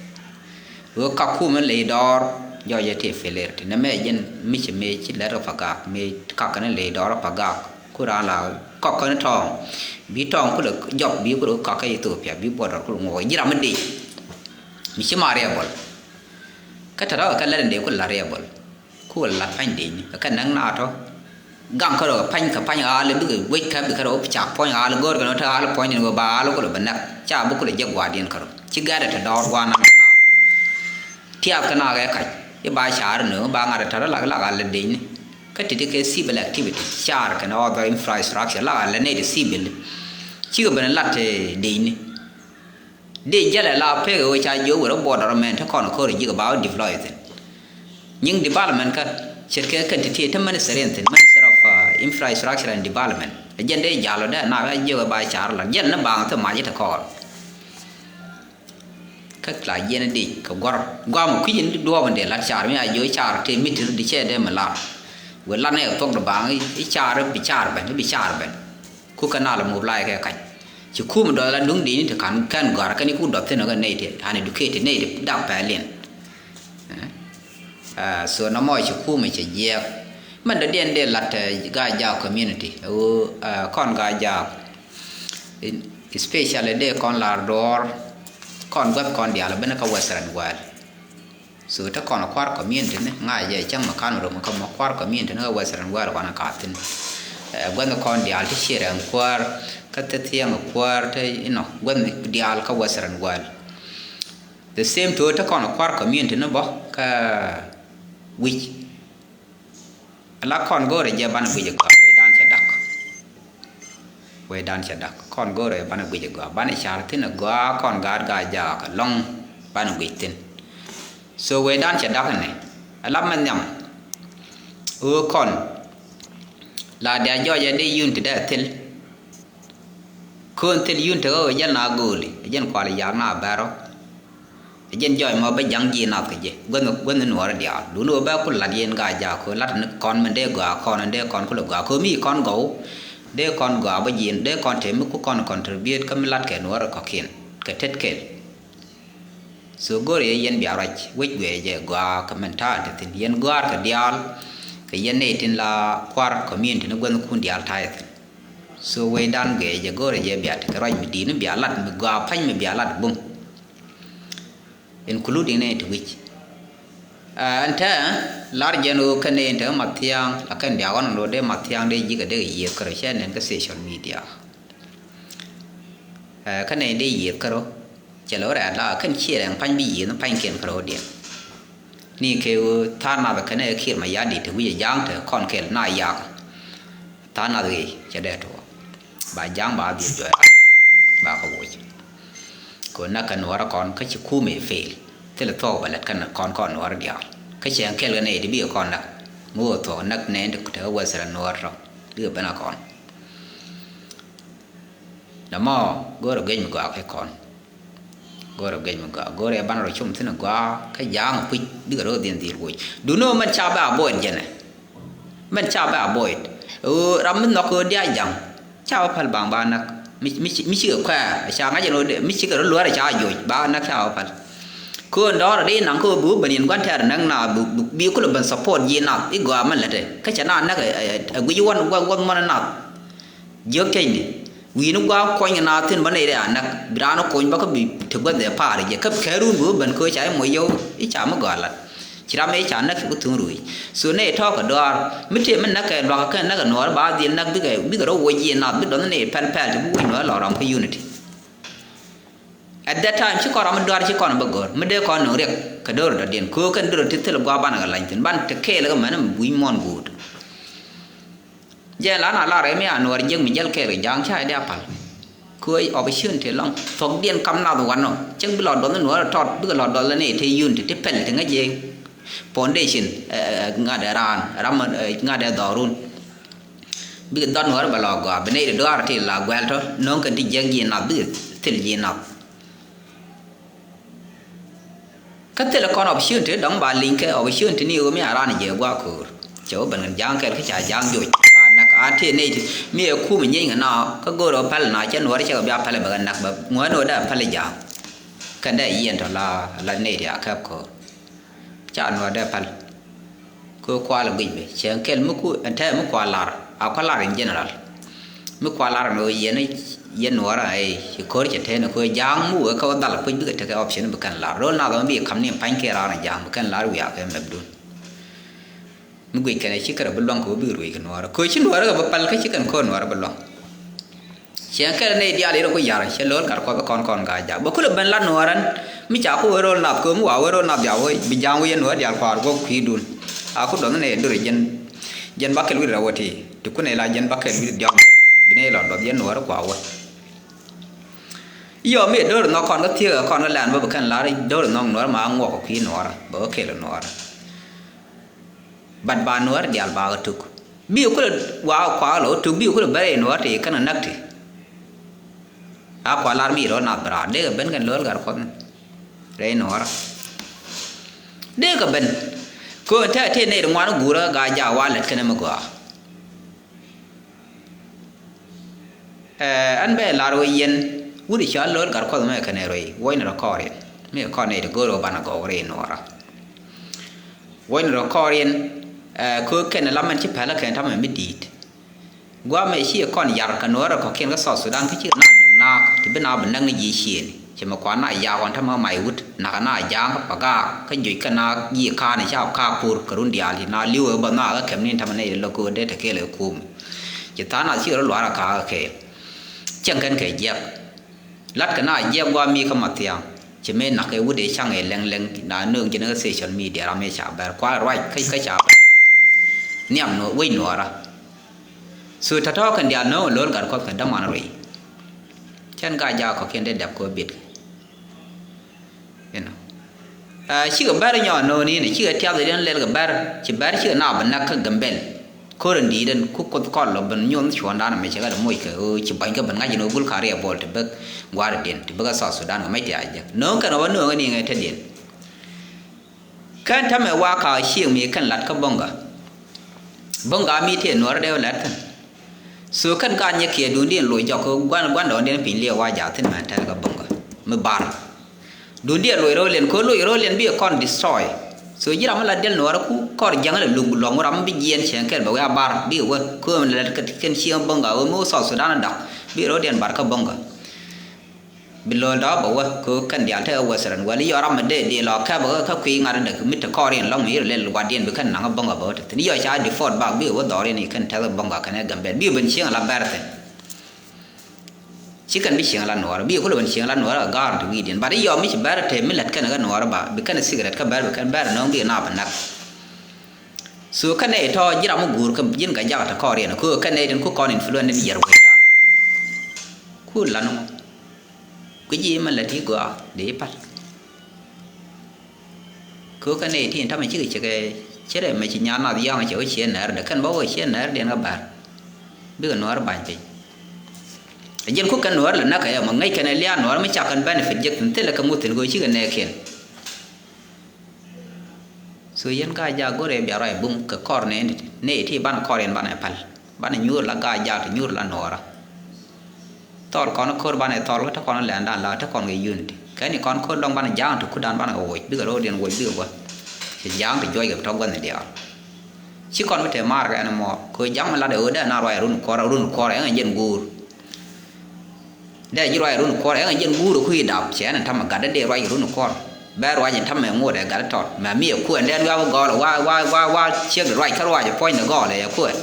Ɣöö kak kumɛ ley dɔɔr, jɔɔc jɛ tëë failure ti. Nɛ mɛ jɛn mi ci mëë ci lɛt kɛ Pagak, mëë kak kɛn ley dɔɔr Pagak. Ku raan la kɔk kɛn tɔɔŋ, bi tɔɔŋ kulɛ jɔp, bi kulɛ kak kä Ethiopia, bi border kulɛ ŋuɔk ji̱ ram mi dec. Mi ci ma riɛbɔl. Kä tɔ̱tɔ̱ kɛ lɛt in dee kulɛ la riɛbɔl. Ku wä lat pa̱ny di̱cni kɛ kɛ näk na tɔ. Gaŋ kärɔ̱ kɛ pa̱ny kɛ pa̱ny ɣaali bikɛ wec kä bikɛ rɔ cak puɔ̱ny ɣaali go̱o̱r kɛ nɔ te ɣaali puɔ̱ny di̱n wä ba ɣaali kulɛ bɛ näk ca bi kulɛ jek gua̱a̱r diɛn kärɔ̱ ci gɛ̈t ɛ te dɔɔr gua̱a̱r naŋ kɛ na. Tiath kɛ na kɛ kac i̱ ba caar ni ba ŋa̱t ɛ tɛr lak lak ɣaali di̱cni. Kä ti ti kɛ civil activity caar kɛn other infrastructure lak ɣaali nɛy ti civil. Cikɛ ben lat di̱cni. Di jälɛ la pek ɣöö ca jiök wër border mɛn te kɔn ko̱r ji̱ kɛ ba wä deploy thi̱n. Nyiŋ development kä ce̱tkɛ kɛn ti ti te minister in thi̱n, Minister of, uh, Infrastructure and Development. Ɛ jɛn dee jal ɔ dee na ɣä jiök ɛ ba car la jɛn ni baaŋ thil mac te kɔɔr. Kä la jiɛn di kɛ guɔ̱r guam kui̱c in duɔɔp in dee lat car mi a jiök car te mitir di cɛ dee mi lar. Wër lat ni ɛ thuɔ̱k di baaŋ i̱ car i̱ bi car ben i̱ bi car ben. Ku kɛ nal mop la kɛ kac. Ci kum dɔth la duŋ di̱i̱ni ti ka̱n kɛn gɔ̱a̱r kɛn i̱ ku dɔth thi̱n kɛ nɛy ti uneducated nɛy ti dak pɛl in. Ɛ, so nɔmɔ ci kum cɛ jiɛɛk. Mɛn dɔ̱diɛn dee la̱t, ɛ, Gaa-jaak community. Ɛ ɣöö, ɛ, kɔn Gaa-jaak. In, especially dee kɔn lar duɔ̱ɔ̱r. Kɔn gua̱th kɔn diaal ben kä Western world. So te kɔn kua̱r community ni ŋa̱c jɛ cäŋ mi ka̱n rom kä mɔ kua̱r community ni kä Western world kɔn ɛ ka̱thi̱n. Ɛ, gua̱n kɔn diaal ti ciɛ rɛŋ kuäär kä te thiɛŋ kuäär te inɔ gua̱n diaal kä Western world. The same to te kɔn kua̱r community ni bä kä wi̱c. Ala kɔn go̱o̱rɛ jɛ banɛ guic ɛ gɔaa wecdan cɛ dak. Wecdan cɛ dak kɔn go̱o̱rɛ banɛ guic ɛ gɔaa banɛ car thi̱n ɛ gɔaa kɔn gaat Gaa-jaak ɛlɔ̱ŋ banɛ guic thi̱n. So wecdan cɛ dak ɛnɛ ala mɛ nhiam. Ɣöö kɔn la dia jɔɔc ɛ dee yun ti dee thil. Köön thil yun te ɣä ɛ jɛn na gööli ɛ jɛn kual yak na bɛ̈rɔ. Ɛ jɛn jɔɔc mɔ bä ja̱ŋ ji̱ nath kɛ jɛ guänh guänh nuɔɔrä diaal duundɛ ɣöö bɛ ku la̱t yɛn Gaa-jaak köö la̱t ni kɔn min dee gɔaa kɔn in dee kɔn kulɛ gɔaa köö mi kɔn gɔw. Dee kɔn gɔaa bä ji̱n dee kɔn te mi ku kɔn contribute kä mi la̱t kɛ nuɔɔrä kɔ̱kiɛn kɛ tet kɛl. So go̱o̱rɛ yɛ yɛn bia ruac wec guɛɛ jɛ gɔaa kɛ mentality thi̱n yɛn gɔ̱a̱r kɛ diaal. Kɛ yɛn nɛy tin la kua̱r community ni guänh kun diaal ta̱yɛ thi̱n. So wecdan gɛ jɛ go̱rɛ jɛ bia tekɛ ruac mi di̱i̱t ni bia lat mi gɔaa pa̱ny mi bia lat bum, including nɛy ti wi̱c. Ɛn tɛ lar jɛn ɣöö kɛn nɛy in te Mathiaŋ la kɛn diaak ɣɔn in ɣöö dee Mathiaŋ dee ji̱ kɛ dee kɛ yiëëth kärɔ̱ cɛ nɛn kä social media. Kä nɛy in dee yiëëth kärɔ̱ cɛ lɛ wä rɛɛt la kɛn ciɛ rɛŋ pa̱ny bi yiëëth ni pa̱nykiɛn kärɔ̱diɛn. Ni kɛ ɣöö tha̱a̱ŋ nath kɛnɛ Kiir Mayardit te wi̱c ɛ ja̱a̱ŋ te kɔn kɛl na yak. Tha̱a̱ŋ nath ɣëë cɛ dee tuɔɔk ba ja̱a̱ŋ ba dhil juɔc ba kɛ woc. Kɛ ɣöö näk kɛ nuɔ̱ɔ̱rä kɔn kä ci kumɛ fail thilɛ thuɔ̱k bɛ lät kɛn kɔn kɔn nuɔ̱ɔ̱rä diaal kä cɛ kɛl kɛ nɛy ti bikɛ kɔn näk mi ɣöö thuɔ̱k näk nɛy ti te kä Western nuɔ̱ɔ̱rä tɔ bikɛ ben a kɔn. Nɔmɔ go̱o̱rä guic mi gɔaa kɛ kɔn. Go̱o̱rä guic mi gɔaa go̱o̱rä ɛ banɛ rɔ cum thi̱n gɔaa kä ja̱a̱ŋ kui̱c bikɛ rɔ dhi̱n dhil woc. Duundɛ ɣöö mɛn ca bɛ avoid jɛnɛ. Mɛn ca bɛ avoid ɣöö ram mi nhɔk ɣöö diaal ja̱ŋ ca bä päl baŋ ba näk. Mi, mi, mi cikɛ kuɛɛr ca ŋa̱c ɛn ɣöö mi cikɛ rɔ luäär ca joc ba näk ca bä päl. Köön dɔ̱ɔ̱r ri naŋ kä ɣöö bi wä ben yɛn gua̱n tɛɛr näk na bi, bi, bi kulɛ ben support ji̱ nath i̱ gɔaa mɛn lätɛ kä cɛ na näk ɛ, ɛ, ɛ guic wän, wän, wän mɔn nath. Jiök tecni wi̱i̱ni gua̱a̱k kuɔny kɛ naath thi̱n bä nɛy rɛy a näk bi raan kony bä kä bi te gua̱th ɛ pa̱a̱r jɛ kä kɛ run bi wä ben köö ca i̱ moc yɔw i̱ ca mi gɔaa lat. Ci ram ëë ca näk kɛ ku thuŋ ruëëc so nɛy tɔ̱ɔ̱k kɛ dɔaar mi tëë mi näk kɛ luakä kɛn näk kɛ nuɔɔr ba dhil näk bikɛ bikɛ rɔ woc ji̱ naath bi dɔ̱nh nɛy pɛl pɛl ti bi woc nuɔɔr lɔ ram kä unity. At that time ci kɔn ram mi dɔaar ci kɔn bä gör mi dee kɔn nöŋ riɛk kɛ do̱r dɔ̱diɛn köö kɛn do̱r ti thil gua̱a̱k banɛ kɛ lany thi̱n ban te kɛɛl kɛ mɛn mi bui̱c muɔ̱ɔ̱n guut. Jɛ la na lar ɛ mi a nuɔɔr jiäk mi jäl kɛɛl kɛ ja̱a̱ŋ ca ɛ dee a pal. Kööc opportunity lɔŋ thuɔ̱kdiɛn kam nath wanɔ cäŋ bi lɔ duɔth ni nuɔɔr tɔt bikɛ lɔ duɔth ni te unity ti pɛl ti ŋäc jɛ foundation. Ŋa̱t ɛ raan ram ŋa̱t ɛ dhɔrun. Bikɛ dhɔt nuɔɔr bɛ lɔ gɔaa bi nɛy ti duaar ti la guɛl tɔ no̱o̱ŋ kɛn ti jiäk ji̱ nath bikɛ thil ji̱ nath. Kä thilɛ kɔn opportunity dɔ̱ŋ ba liŋ kɛ opportunity ni ɣöö mi a raan jɛ gua̱a̱k ko̱o̱r cɛ wä ben kɛn ja̱a̱ŋ kɛl kä ca ja̱a̱ŋ joc ba näk a tëë nɛy ti mi ɛ kum nyieeny kɛ na kä go̱o̱r ɣä päl na cɛ nuɔɔr cɛ kɛ bia päl ɛ bɛ kɛ näk bä ŋuäär ni ɣä dee a päl ɛ ja̱a̱ŋ. Kɛn dee yiɛn tɔ la la nɛy ti a kɛp ko̱o̱r. Ca nuɔɔr dee päl. Kɛ kual guic bɛ cɛ kɛl mi ku ɛn tɛɛ mi kual lar a kual lar in general. Mi kual lar ni ɣöö yɛn yɛn nuɔɔr a ɛ ci ko̱r cɛ tɛɛ ni kɛ ɣöö ja̱a̱ŋ mi wee kä wä dhal kuic bikɛ tekɛ option bi kɛn lar ro̱l nath ɣän bi kam ni pa̱ny kɛ rar ni ja̱a̱ŋ bi kɛn lar wiaa kɛ mɛp dun. Mi guic kɛn ɛ ci kärɛ bi luaŋ kɛ wä bikɛ ruëëc kɛ nuɔɔr kɛ ɣöö ci nuɔɔr kɛ bi päl kä ci kɛn ko̱r nuɔɔr bi luaŋ. Cieŋ kɛl nɛy diaal irɔ ku yar cɛ lo̱l gat kuɔth kɔn kɔn gaa jak bɛ kulɛ ben lat nuɔɔrän. Mi ca ku wee ro̱l nath kööm wa wee ro̱l nath diaal wee bi ja̱a̱ŋ wee yɛn nuɔɔr diaal kuaar guɔ̱k kui̱dun. A ku dɔnh nɛy dur jɛn jɛn bakɛl wi̱r rɛw wä ti ti ku nɛy la jɛn bakɛl wi̱r diɔ̱k bi nɛy lɔ dɔth yɛn nuɔɔr kua wä. Yɔ mi do̱r nhɔk kɔn kä thiek kɔn kä lɛn bä bi kɛn lar do̱r nhɔk nuɔɔr ma ŋuɔk kui̱ nuɔɔr bä kä kɛl nuɔɔr. Bat ba nuɔɔr diaal ba kä tuk bi kulɛ wa kua lɔ tuk bi kulɛ bɛrɛ nuɔɔr ti kɛn näk ti. A kua lar mi rɔ nath bra dee kɛ ben kɛn lo̱l gat kuɔth rɛy nuɔɔr. Dee kɛ ben kɛ ɣöö tɛk ti nɛy ri ŋuan guurä ga ja wa lät kɛn mi gɔaa. Ɛn bɛ lar wä yɛn wut i̱ cɔal lo̱l gat kuɔth mɛ kɛn ɛ rɔy wuɔ̱cni rɔ kɔɔr yɛn mi kɔn nɛy ti go̱o̱r wä banɛ gɔw rɛy nuɔɔrä. Wuɔ̱cni rɔ kɔɔr yɛn ɛ köök kɛn ɛ lam ɛn ci pɛlä kɛn tamɛ mi di̱i̱t. Guamɛ ci ɛ kɔn yar kɛ nuɔɔrä kɔ̱kiɛn kä South Sudan kä cikɛ na nöŋ naak ti bi na bi näk ni ji̱ ciëëni. Cɛ mɛ kuan na yaak ɣɔn tämɛ mac wut nakä na ja̱a̱ŋ kä pagaak kä juc kä na ji̱ ka̱a̱ni ca ka̱a̱k pur kɛ run diaal ci na li̱w ɛ bä na kä kɛm ni tämɛ nɛy lɔ köök dee te kɛɛl ɛ kuum. Ci tha̱a̱ŋ na cikɛ rɔ luaar ɛ ka̱a̱k ɛ kɛɛl. Cieŋ kɛn kɛ jiɛk. Latkɛ na jiɛk gua̱a̱ mi kä Mathiaŋ. Ci mëë nak ɛ wut ɛ caŋ ɛ lɛŋ lɛŋ na nööŋ ji̱n kä social media ram ɛ ca bɛr kua̱r ruac kä kä ca bɛr. Nhiam nuɔ wec nuɔɔra. So tɔ̱tɔ̱ kɛn diaal nööŋ ɛ lo̱l gat kuɔth kɛn däman ruëy. Cɛn ka jaak kɔ̱kiɛn dee dɛp kɛ wä bit. Inɔ. Cikɛ bɛr nyɔɔn no̱o̱ni ni cikɛ tiath ɛ diɛn lɛl kɛ bɛr ci bɛr cikɛ na bɛ näk kä Gambel. Ko̱r in di̱i̱t ɛn ku kuoth kɔl lɔ ben nyuɔth cuɔ̱ɔ̱ŋdan ɛmɛ cɛ kɛ lɛ moc kɛ ɣöö ci buany kä ben ŋa̱c ɛn ɣöö gul ka riɛ bɔl ti bek gua̱a̱r diɛn ti bek ɛ South Sudan kɛ mec ti a jek nööŋ kɛn ɣöö nööŋ ɛn iŋɛ te diɛn. Kɛn täämɛ wa ka cieŋ mi kɛn lat kä Boŋga. Boŋga mi tëë nuɔ̱ɔ̱r dee wä lat thi̱n. So kɛn ka nyɛ kiɛ duundiɛn loc jɔk kä gua̱n gua̱ndɔɔŋdiɛn piny liɛw wa jaathin mɛn tɛl kä Boŋga mi bar. Duundiɛn loc rɔ̱ liɛn kɛ loc rɔ̱ liɛn bi kɔn destroy. So ji̱ ram mi la diɛl nuɔɔrä ku kɔr jiäŋä lɛ luk lɔŋ ram mi bi jiɛɛn cieŋ kɛl bɛ wee a bar bi wä kööm lɛ kɛn cieŋ bäŋ ga wee mi wä South Sudan a dak bi rɔ̱diɛn bar kä bäŋ ga. Bi lo̱l dɔ̱ bɛ wä kɛ kɛn diaal te Western wäl i̱ yɔ ram mi dee dee lɔ kɛp kä kui̱ ŋa̱t dee mi te kɔɔr in lɔŋ mi yir lɛl gua̱diɛn bi kɛn naŋ bäŋ ga bɛ wä te thi̱n i̱ yɔ ca default back bi wä dhɔr in i̱ kɛn tɛth bäŋ ga kɛn ɛ Gambɛl bi ben cieŋ la bɛr thi̱n. Ci kɛn bi cieŋ la nuɔɔrä bi kulɛ ben cieŋ la nuɔɔrä a ga̱a̱r ti wi̱i̱diɛn bat i̱ yɔm mi ci bɛr te mi lät kɛn kä nuɔɔrä ba bi kɛn cigarette kä bɛr bi kɛn bɛr nööŋ bi na bi näk. So kɛn nɛy tɔ̱ ji̱ ram mi guur kä ji̱n ka jak te kɔɔr yɛn ku kɛn nɛy tin ku kɔn influence ni yɛr wecdan. Ku lan ŋu ku ji̱ mi lät i̱ gɔaa dee i̱ pal. Kɛ ɣöö kɛn nɛy ti in ta̱mɛ cikɛ cɛ kɛ cɛ rɛ mɛ ci nyan nath ya̱a̱ŋ cɛ wä ciɛ nɛɛr dɛ kɛn bä wä ciɛ nɛɛr diɛn kä bär. Bikɛ nuäär ba̱ny piny. Ɛ jɛn ku kɛn nuäär lɛ näk kɛ yɛ mɔ ŋäc kɛn ɛ lia̱a̱ nuäär mi cak kɛn benefit jek thi̱n thilɛ kɛ ŋuth thi̱n kɛ ɣöö cikɛ nɛɛkiɛn. So yɛn ka jaak go̱rɛ bia ruac bum kɛ kɔr nɛy ti nɛy ti banɛ kɔr yɛn banɛ päl. Banɛ nyuur la gaa jaak ti nyuur la nuɔɔrä. Thɔɔl kɔn ko̱r banɛ thɔɔl kä te kɔn lɛndan la te kɔn kɛ unity. Kɛn i̱ kɔn ko̱r dɔ̱ŋ banɛ ja̱a̱ŋ ti kudan banɛ kɛ woc bikɛ ro̱o̱diɛn woc bikɛ gua̱th. Ci ja̱a̱ŋ ti juɔc kɛ bi tɔ̱ gua̱thni diaal. Ci kɔn bi te maar kɛ ɛn mɔ kɛ ja̱a̱ŋ mi lat ɛ ɣöö dee na ruac run kuɔr run kuɔr ɛŋɛ jɛn guur. Dee ji̱ ruac run kuɔr ɛŋɛ jɛn guur ɛ kui̱ dap cɛ ɛn ɛn ta̱mɛ gat dee ruac run kuɔr. Bɛ ruac ɛn ta̱mɛ ŋot ɛ gat tɔt mɛ mi ɛ kuɛn dee luaak gɔɔl ɛ wa wa wa wa ciek de ruac kä ruac ɛ puɔ̱ny de gɔɔl ɛ ɛ kuɛn.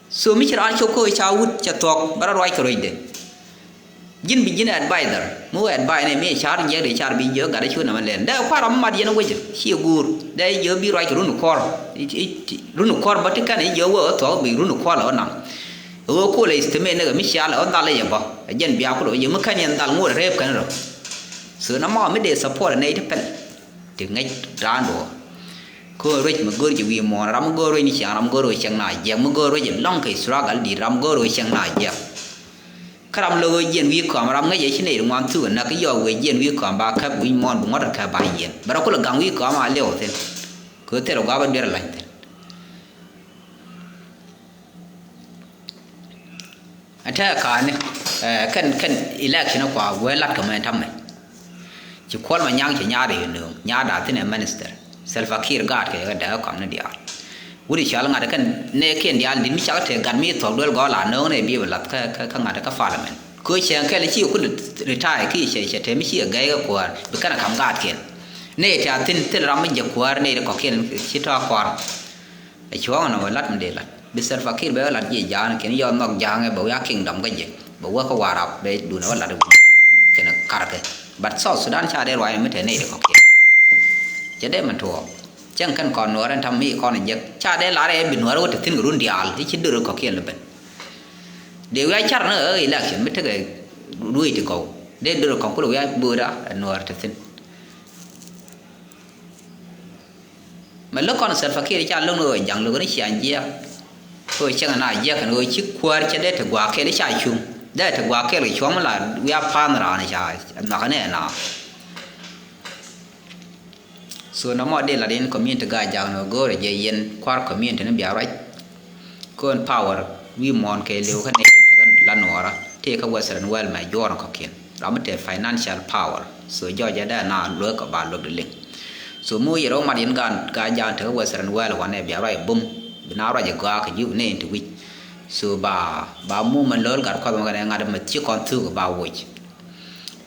So mi ci raan cok kä ca wut ca thuɔ̱k bä rɔ ruac kɛ ruecdɛ. Ji̱n bi ji̱n advisor mi wä advise ni mi car jiɛk di car bi jiök gat cu nɛmɛ lɛl dee kua̱r ram mi mat yɛn wecä ci guur dee jiök bi ruac kɛ run kuɔr. Run kuɔr bä ti kɛn jiök wä thuɔ̱k bi run kuɔr lɛ wä naŋ. Wä kuɔl ɛ estimate ni kɛ mi cia lɛ wä dhal yɛ bä ɛ jɛn bia kulɛ wä jiök mi kɛn yɛn dhal ŋot rɛp kɛn rɔ. So na mɔ mi dee support nɛy ti pɛl. Ti ŋäc raan duɔ̱ɔ̱r. Köör ruec mi go̱o̱r jɛ wi̱i̱ muɔ̱ɔ̱n ram mi go̱o̱r ruec ni ciaŋ ram mi go̱o̱r ruec ciaŋ na jiɛk mi go̱o̱r ruec lɔ̱ŋ kɛ struggle di̱i̱t ram mi go̱o̱r ruec ciaŋ na jiɛk. Kä ram lo̱k ɣöö jiɛn wi̱i̱ kɔam ram ŋäc ɛ ci nɛy ri ŋuan thuk ɛ näk i̱ yɔɔk wëë jiɛn wi̱i̱ kɔam ba käp wi̱c muɔ̱ɔ̱n bi ŋuɔ̱t ɛ käp ba yiɛn bɛ rɔ kulɛ gaŋ wi̱i̱ kɔam a liɛw thi̱n. Kɛ ɣöö thil ɛ gua̱a̱p ɛ duer ɛ la̱ny thi̱n. Ɛ tɛɛ ka̱a̱ni ɛ kɛn kɛn election kua guɛ lat kɛ mɛ tamɛ. Ci kuɔl ma nyaŋ ci nyaat i̱ nööŋ nyaat a thi̱n ɛ minister. Salva Kiir gaat kɛ kɛ dɛɛ kɔm ni diaal. Wut i̱ cɔal ŋa̱t kɛn nɛ kiɛn diaal di̱t mi cak tëë gat mi thuɔ̱k duel gɔɔl a nööŋ nɛ biɛ bi lath kä kä ŋa̱t kä parliament. Kö cɛɛŋ kɛl ci kul retire ki cɛ cɛ tëë mi ci ɛ gɛy kɛ kuäär bi kɛn ɛ ka̱m gaatkiɛn. Nɛ tɛɛ a thi̱n thil ram mi jɛ kuäär nɛ kɔkiɛn ci tɔ̱ a kɔaar. Ɛ cuɔ̱ɔ̱ŋ nɔmɔ lat mi dee lat bi Salva Kiir bɛ wä lat jiɛ ja̱a̱ŋ kɛn yɔɔth nhɔk ja̱a̱ŋ ɛ bɛ wä kingdom kä jɛ bɛ wä kä Warap bɛ duundɛ wä lat wi̱i̱ kɛn karkɛ. But South Sudan ca dee ruac mi te nɛy ti kɔ̱kiɛn. Cɛ dee mi tuɔɔk cäŋ kɛn kɔn nuɔɔr ɛn ta̱m mi kɔn jek ca dee lar ɛ bi nuɔɔr wä te thi̱n kɛ run diaal i̱ ci dör kɔ̱kiɛn lɛ ben. Dee wi̱i̱ a car ni ɛ election mi tekɛ ruëëc ti gɔw dee dör kɔ̱ŋ kulɛ wi̱i̱ a bööda ɛ nuɔɔr te thi̱n. Mɛ lo̱k kɔn Salva Kiir ca lo̱k ni ɣöö ja̱ŋ lo̱k ni ciaŋ jiɛk. Kɛ ɣöö cieŋ na jiɛk kɛn ɣöö ci kuäär cɛ dee ti gua̱a̱k kɛl i̱ ca cuŋ dee ti gua̱a̱k kɛl kɛ cuɔ̱ŋ mi la wiaa pa̱a̱n raan ca nhɔakä ni ɛn a. So nɔmɔ dee lat in community Gaa-jaak ni ɣöö go̱o̱rɛ jɛ yɛn kua̱r community ni bia ruac. Kön power wi̱i̱ muɔ̱ɔ̱n kɛ li̱w kä nɛy tin tekɛ la nuɔɔrä tëë kä Western world mɛ juɔ̱ɔ̱r kɔ̱kiɛn ram mi te financial power. So jɔɔc ɛ dee na luek kɛ ba luek di liŋ. So mi wä yɛ rɔ mat yɛn Gaa-jaak tekɛ Western world wanɛ bia ruac bum bi na ruac ɛ gɔaa kɛ ji̱ nɛy in ti wi̱c. So ba ba mum ɛn lo̱l gat kuath mɛ kɛn ɛ ŋa̱t mɛ ci kɔn thuk ba woc.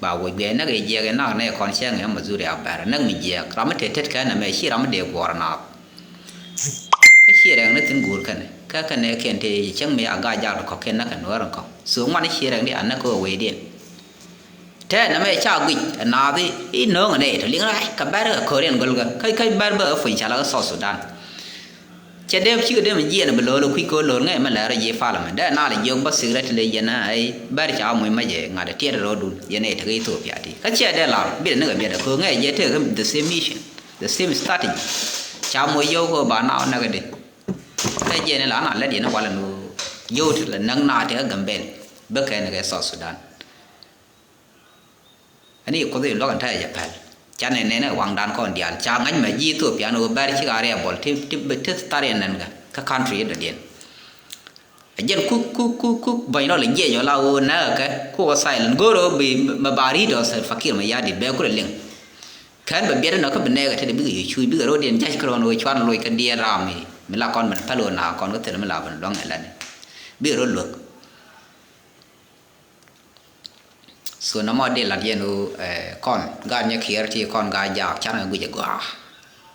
Ba woc guiɛ näk ɛ jiɛk ɛ nak nɛ kɔn cäŋ ɛ Missouri a bɛr näk mi jiɛk ram mi te tet kɛn ɛmɛ ci ram mi dee guɔ̱ɔ̱r naath. Kä ciɛ rɛŋ ni thi̱n guur kɛn kä kɛn nɛ kiɛn tëë cäŋ mi a Gaa-jaak ti kɔ̱kiɛn näk kɛ nuäär in kɔ̱k. So ŋuan i̱ ciɛ rɛŋ di a näk kä wee diɛn. Tɛɛ nɛmɛ ca guic ɛ naath i̱ no̱o̱ŋ ɛ nɛy tɔ liŋ rac kɛ bɛr kɛ ko̱riɛn go̱lgä kä kä bɛr bä ɛ puny ca la kä South Sudan. Cɛ dee cikɛ dee mi jiɛɛn bi lo̱o̱l kui̱ ko̱o̱l lo̱o̱l ŋäc mi lɛr jiɛ parliament dee nal jiök bä secretary yɛn ɛ bɛr ca muc mɛ jɛ ŋa̱t tiɛt rɔɔdun yɛn ɛ tekɛ Ethiopia ti kä ciɛ dee lar biɛt ni kɛ biɛt ɛ ko̱o̱l ŋäc jɛ tekɛ the same mission the same strategy. Ca muc yio̱w ko̱o̱l ba naaw näk di. Kä jiɛn ila na lät yɛn walɛ ni ɣöö yio̱w ti lɛ näk naaw tekɛ Gambel bä kɛn kɛ South Sudan. Ani kuoth in luɔk in ta̱yɛ jɛ pɛl. Canɛ nɛnɛ waŋdan kɔn diaal ca ŋa̱c mɛ ji̱ Ethiopia ni ɣöö bɛr cik a riɛbɔl ti ti ti thar yɛn nɛn kɛ kä country in dɔ̱diɛn. A jɛn kuk kuk kuk kuk bɔny rɔl in jiɛc ɣöö la ɣöö nɛɛkɛ kɛ kuk ɣä silent go̱o̱r ɣöö bi mɛ ba ri̱t ɔ Salva Kiir mɛ ya̱a̱ dit bɛ kulɛ liŋ. Kän bɛ biɛt inɔ kä bi nɛɛkɛ tetdɛ bikɛ yɛ cuc, bikɛ rɔ̱diɛn ja̱c kärɔn ɣöö cuarɛ loc kä diɛɛr ram i̱ mi la kɔn ben päl ɣöö na kɔn kä thilɛ mi la ben luäŋ ɛ lani. Bikɛ rɔ̱ luäk. So nɔmɔ dee lat yɛn ɣöö, eh, kɔn gaat nyɛ kiɛɛr ti kɔn gaat jaak canɛ guic ɛ gɔaa.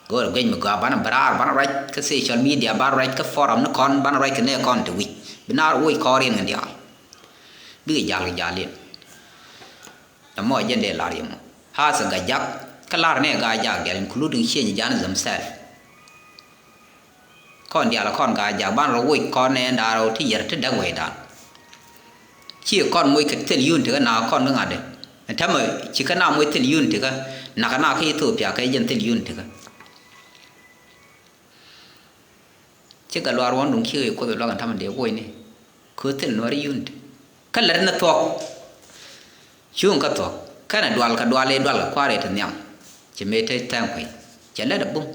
Go̱o̱rɛ guic mi gɔaa banɛ bɛ raar banɛ ruac kä social media banɛ ruac kä forum ni kɔn banɛ ruac kɛ nɛɛ kɔn te wi̱c. Bi naar woc kɔɔriɛn kɛ diaal. Bikɛ jal kɛ jal yɛn. Nɔmɔ jɛn dee lar yɛ mɔ. Hasɛ Gajak kä lar nɛ Gajak dial including Cieny Jan themselves. Kɔn dial kɔn Gajak ban rɔ woc kɔn nɛ ndaarɔ ti yɛr ti däk wecdan. Ci kɔn moc kɛ thil yun tikä na kɔn kä ŋa̱t dee. Ɛn täämɛ ci kä na moc thil yun tikä. Nakä na kä Ethiopia kɛ jɛn thil yun tikä. Cikɛ luaar wä duŋ cikɛ kuoth luaak ɛn tamɛ dee woc ni. Kɛ thil nuäär yunit. Kä lät ni thuɔ̱k. Cuŋ kä thuɔ̱k. Kɛnɛ dual kɛ dual i̱ dual kɛ kua̱r i̱ ti nhiam. Cɛ mëë te tɛŋ kui̱. Cɛ lät ɛ bum.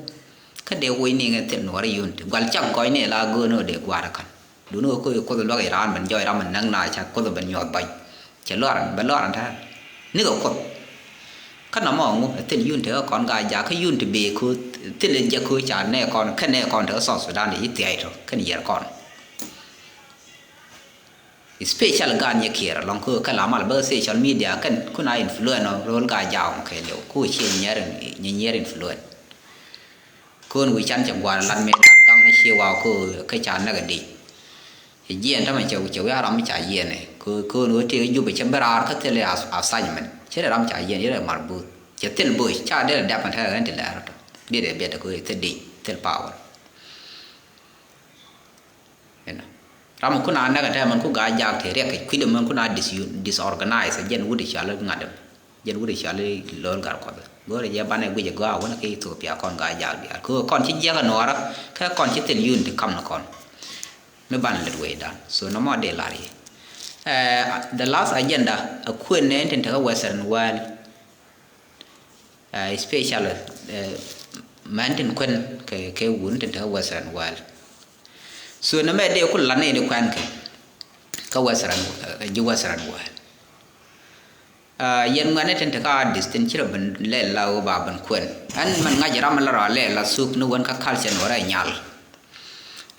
Kä dee woc ni ŋɛ thil nuäär yunit. Gual cak gɔc ni la göön ɔ dee gua̱a̱r ɛ ka̱n. Duŋni ɣöö ko̱ i̱ kuoth luaak i̱ raan ben jɔɔc ram in näk na ca kuoth ben nyuɔth ba̱ny. Cɛ luaar bɛ luaar ɛn tɛ̈ nikɛ kuoth. Kä nɔmɔ ŋu ɛ thil yun tekä kɔn Gajak kä yun ti bëë köö thil jɛ köö ca nɛ kɔn kä nɛ kɔn tekä South Sudan i̱ thia̱a̱c tɔ kɛn yiɛr kɔn. Especially gan yɛ kiɛɛr ɛlɔ̱ŋ köö kä la mal bä social media kɛn kun a influence ɔ ro̱l Gajak ɔm kɛɛliw ku ciɛ nyiɛr nyiɛr influence. Köön wi̱i̱ can cɛ gua̱a̱r lat mëë da̱ŋ gaŋ ni cie waw köö kä ca näk ɛ dec. Cɛ jiɛɛn tämɛ cɛ cɛ wi̱i̱ a ram mi ca jiɛɛn ɛ köö köön wee tëë Jubɛ cɛ bi raar kä thil ɛ assignment cɛ dee ram ca jiɛɛn yet ɛ mar buth cɛ thil boc ca dee dɛp mɛ tɛ̈ ɣän ti lɛɛr tɔ dee dee biɛt ɛ köö thil dec thil power. Inɔ ram kun a näk ɛ tɛ̈ mɛn ku Gajak tëë riɛk kɛ kui̱dɛ mɛn kun a dis disorganize ɛ jɛn wut ɛ cɔal i̱ ŋa̱t ɛmɛ. Jɛn wut ɛ cɔal i̱ Lo̱l Gatkuɔth. Go̱o̱rɛ jɛ banɛ guic ɛ gɔaa wänɛ kɛ Ethiopia kɔn Gajak diaal. Kɛ kɔn ci jiäk ɛ nuɔɔrä, kɛ kɔn ci thil yun ti kam ni kɔn. Mi banɛ lät wecdan. So nɔmɔ dee lar yɛ. Eh, the last agenda, a kuën nɛ in tin tekɛ Western world. Eh, especially, eh, mɛn tin kuën kɛ, kɛ wun tin tekɛ Western world. So nɛmɛ dee ku lat ni di kuɛn kɛ, kä Western, eh, ji̱ Western world. Ah, yɛn ŋuɛ̈tni tin te kä Addis tin ci rɔ ben lɛl la ɣöö ba ben kuɛn. Ɛn mɛn ŋa̱c ram la rɔ lɛl la thuk ni wän kä culture ni wä rɛ nyal.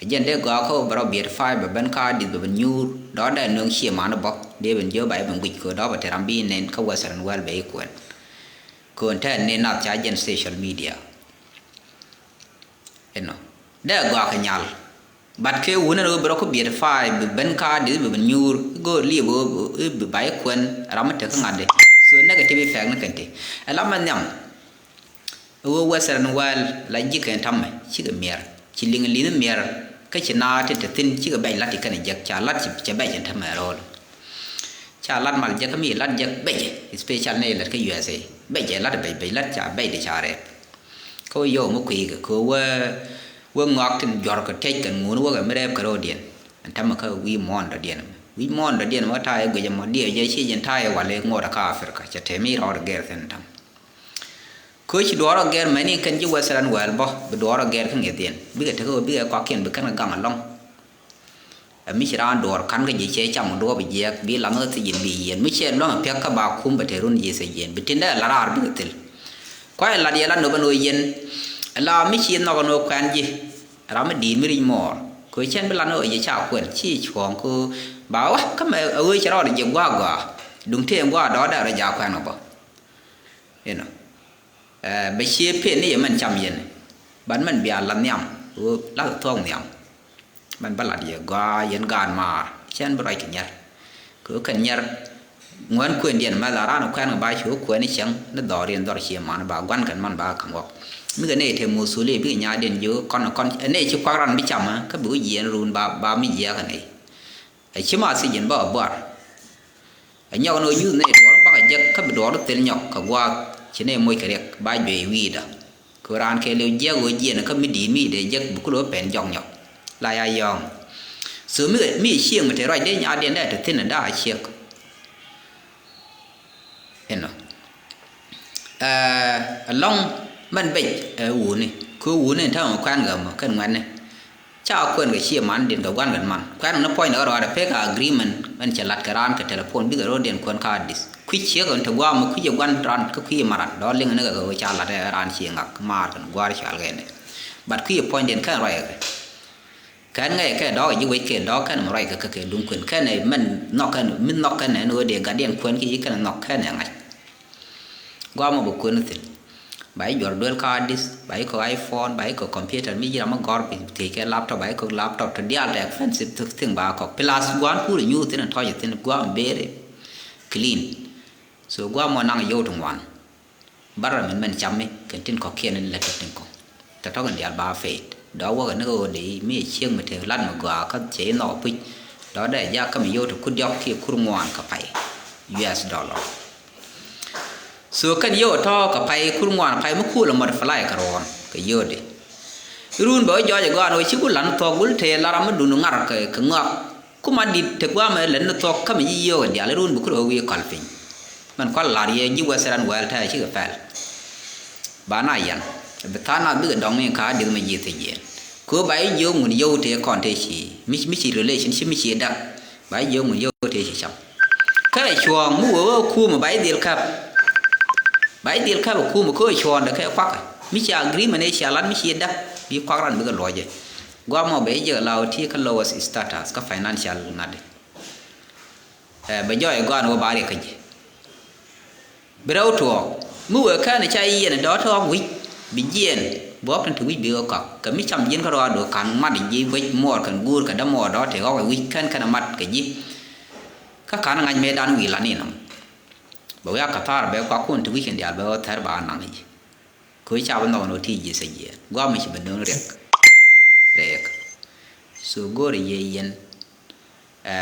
Ɛ jɛn dee gɔaa kä ɣöö bɛ rɔ beautify bɛ ben kä Addis bɛ ben nyuur. Dɔ̱ɔ̱dɛ nöŋ cie man bä. Dee ben jiö ba jɛ ben guic kɛ ɣöö dɔ̱ɔ̱ bɛ te ram bi nɛn kä Western world bɛ i̱ kuɛn. Kɛ ɣöö te nɛn nath ca jɛn social media. Inɔ dee gɔaa kɛ nyal. But kɛ wun ɛn ɣöö bi rɔ kä beautify bi ben kä Addis bi ben nyuur i̱ go̱o̱r liep ɣöö i̱ bi ba i̱ kuɛn ram mi tek kä ŋa̱t dee. So negative effect ni kɛn ti. Ɛ la mɛ nhiam. Ɣöö Western world la ji̱ kɛn ta̱mɛ cikɛ miɛr ci liŋ li̱n miɛr. Kä ci na ti te thi̱n cikɛ bɛc lat ti kɛn jek ca lat ci cɛ bɛc ɛn ta̱mɛ ro̱o̱l. Ca lat mal jek kä mi lat jek bɛc especial ni lät kä U S A bɛc ɛ lat bɛc bɛc lat ca bɛc di ca rɛɛp. Kä wä yɔw mi kui̱ kɛ kɛ wä wä ŋɔak tin juɔr kɛ tec kɛn ŋun wä kɛ mi rɛɛp kɛ ro̱o̱diɛn. Ɛn tämɛ kä wi̱i̱ muɔ̱ɔ̱n dɔ̱diɛn ɛmɛ wi̱i̱ muɔ̱ɔ̱n dɔ̱diɛn ɛmɛ ta̱a̱ yɛ guic ɛmɔ diɛ jɛ ci jɛn ta̱a̱ yɛ wal i̱ ŋuɔt ɛ kä Africa cɛ tɛm i̱ rɔɔd gɛr thin ɛn tämɛ. Köö ci duɔɔr ɔ gɛr mɛni kɛn ji̱ Western world bä bi duɔɔr ɔ gɛr kä ŋi̱ethiɛn bikɛ tekɛ ɣöö bikɛ kɔakiɛn bi kɛn kɛ gaŋ ɛlɔ̱ŋ. Ɛ mi ci raan duɔɔr ka̱n kä ji̱ cɛ cam duɔɔp jiɛɛk bi laŋ ɣä thiec in bi yiɛn mi cɛ luäŋ piɛk kä ba kum bɛ te run ji̱ thiec in bi tin dee la raar bikɛ thil. Kuay lat yɛ la nop ɛn ɣöö yɛn la mi ci nhɔk ɛn ɣöö kuɛn ji̱ ram mi di̱i̱t mi ric mɔɔr kɛ ɣöö cɛn bi lat ni ɣöö yɛ ca kuɛn ci cuɔ̱ɔ̱ŋ kɛ ɣöö ba wä kä mɛ ɛ ɣöö cɛ rɔɔd ji̱ gua̱a̱k gɔaa duŋ tëë gua̱a̱k dɔɔdɛ rɔ jaak kuɛn ɔ bä. Inɔ bɛ cie pen ni yɛ mɛn cam yɛn. Ban mɛn bia la nhiam ɣöö lath thuɔ̱k nhiam. Mɛn bä lat yɛ gɔaa yɛn gaat maar cɛn bi ruac kɛ nyɛr. Kɛ ɣöö kɛn nyɛr ŋuɛn kuëndiɛn mɛ la raan kuɛn kɛ ba ci ɣöö kuɛn i̱ cäŋ ni dhɔriɛn dhɔr cie man ba gua̱n kɛn man ba ka̱m ɣɔk. Mi kɛ nɛy te muthuli bikɛ nyaatdiɛn ji̱ ɣöö kɔn kɔn nɛy ci kuak ran bi cam kä bi wä jiɛɛn run ba ba mi jiɛɛk kɛ nɛy. Ɛ ci ma thiec in bä ɛ buar. Ɛ nyɔk ni ɣä yuth ni duɔɔr bäkɛ jek kä bi duɔɔr thil nyɔk kɛ gua̱a̱th ci ni moc kɛ riɛk ba juɛc wi̱i̱dä. Kɛ raan kɛɛliw jiɛk ɣöö jiɛn kä mi di̱i̱t mi dee jek bi kulɛ wä pɛn jɔk nyɔk la ya yɔ̱ɔ̱ŋ. So mi mi cieŋ mi te ruacdɛ nyaatdiɛn dee te thi̱n ɛ da̱a̱ ciek. Inɔ ɛlɔ̱ŋ mɛn bec ɛ wuni kɛ wuni in ta̱a̱ mɛ kuɛn gämä kɛn ŋuɛ̈tni. Ca kuɛn kɛ cie man din kɛ gua̱n kɛn man kuɛn ni puɔ̱ny ni kɛ rɔɔdɛ pek agreement mɛn cɛ lat kɛ raan kɛ telephone bikɛ ro̱o̱diɛn kuɛn ka Addis. Kui̱ ciek ɛn te guam mi kui̱ ɛ gua̱n ran kä kui̱ ɛ maran dɔ̱ liŋ ni kɛ kɛ ɣöö ca lat ɛ ran cie ŋak maar kɛn gua̱a̱r cual kɛn ɛ. But kui̱ ɛ puɔ̱ny den kɛn ruac ɛ kɛ. Kɛn ŋɛc kɛ dɔ̱k ɛ ji̱ wec kɛ dɔ̱k kɛn mi ruac kɛ kɛ kɛ duŋ kuën kɛn ɛ mɛn nhɔk kɛn mi nhɔk kɛn ɛ ni ɣöö dee gat diɛn kuën ki ji̱ kɛn ɛ nhɔk kɛn ɛ ŋa̱c. Guam ɛ bi kuën thi̱n. Ba ji̱ juɔr duel ka disk, ba ji̱ kɔk iPhone, ba ji̱ kɔk computer, mi ji̱ ram mi gɔ̱r bi thiec kɛ laptop, ba ji̱ kɔk laptop, to diaal tɛ expensive thing ba kɔk. Plus gua̱n kur inyuur thi̱n in tɔ̱c thi̱n, gua̱n very clean. So gua̱n mɔ naŋ yio̱w ti ŋuan. Barra min mɛn cam mi, kɛn tin kɔ̱kiɛn in lät tin kɔ̱k. Tɔ̱tɔ̱ kɛn diaal ba faith. Dɔ̱ wäkɛ ni ɣöö dee mi ciek mi te lat mi gɔaa kä cɛ inɔ puc. Dɔ̱ dee jak kä mi yio̱w ti kur diɔ̱k kiɛ kur ŋuan kɛ pay U S dollar. So kɛn yio̱w tɔ̱ kɛ pay kur ŋuan pay mi kuul ɛ multiply kɛ ruɔ̱n kɛ yio̱w di. Run bɛ wä jɔɔc ɛ gɔaa ni wä ci ku lan thuɔ̱k wul tëë la ram mi dun ŋar kɛ ŋɔak. Ku man dit te guamɛ lät ni thuɔ̱k kä mi ci yio̱w ɛ diaal run bi kur ɛ wä wi̱i̱ kɔl piny. Mɛn kual lar yɛ ji̱ Western world tɛɛ cikɛ pɛl. Ba na yɛn bi tha̱a̱ŋ nath bikɛ dɔŋ ni ka dieth mi ji̱ thiec yɛn. Kö ba i̱ jiök ŋun yio̱w tëë kɔn tëë ci mi ci relationship mi ci dak. Ba i̱ jiök ŋun yio̱w tëë ci cam. Kä cuɔ̱ɔ̱ŋ mi wee wee kumɛ ba i̱ dhil käp. Ba i̱ dhil käp kumɛ kä cuɔ̱ɔ̱ŋdɛ kɛ kuakä mi ci agreement ëë cia lat mi ci dak bi kuak ran bikɛ luɔcɛ. Guamɔ bɛ i̱ jiäk la wä ti kä lowest status kä financial ŋa̱t. Ɛ bɛ jɔɔc ɛ gɔaa ni wä ba riɛk kä ji̱. Bi rɛw tuɔɔk mi wëë kɛn ca yiɛn dɔ̱ tɔ̱ɔ̱k wi̱c bi jiɛɛn buɔ̱k tin te wi̱c bi ɣä kɔak kɛ mi cam ji̱n kä rɔɔdu ka̱n mat ji̱ wec muɔɔr kɛn guur kɛ dämuɔɔr dɔ̱ te ɣɔk ɛ wi̱c kɛn kɛn ɛ mat kɛ ji̱. Kä ka̱n ŋa̱c mëëdan wi̱i̱ lan inɔm. Bɛ wi̱i̱ a ka̱thaar bɛ kuak kun te wi̱c kɛn diaal bɛ ɣä thɛr ba naŋ ji̱. Kö ca bi nhɔk ni wä ti ji̱ sɛ jiɛɛn gua̱a̱m mi ci bi nööŋ riɛk. Riɛk. So go̱o̱rɛ yɛ yɛn. Ɛ,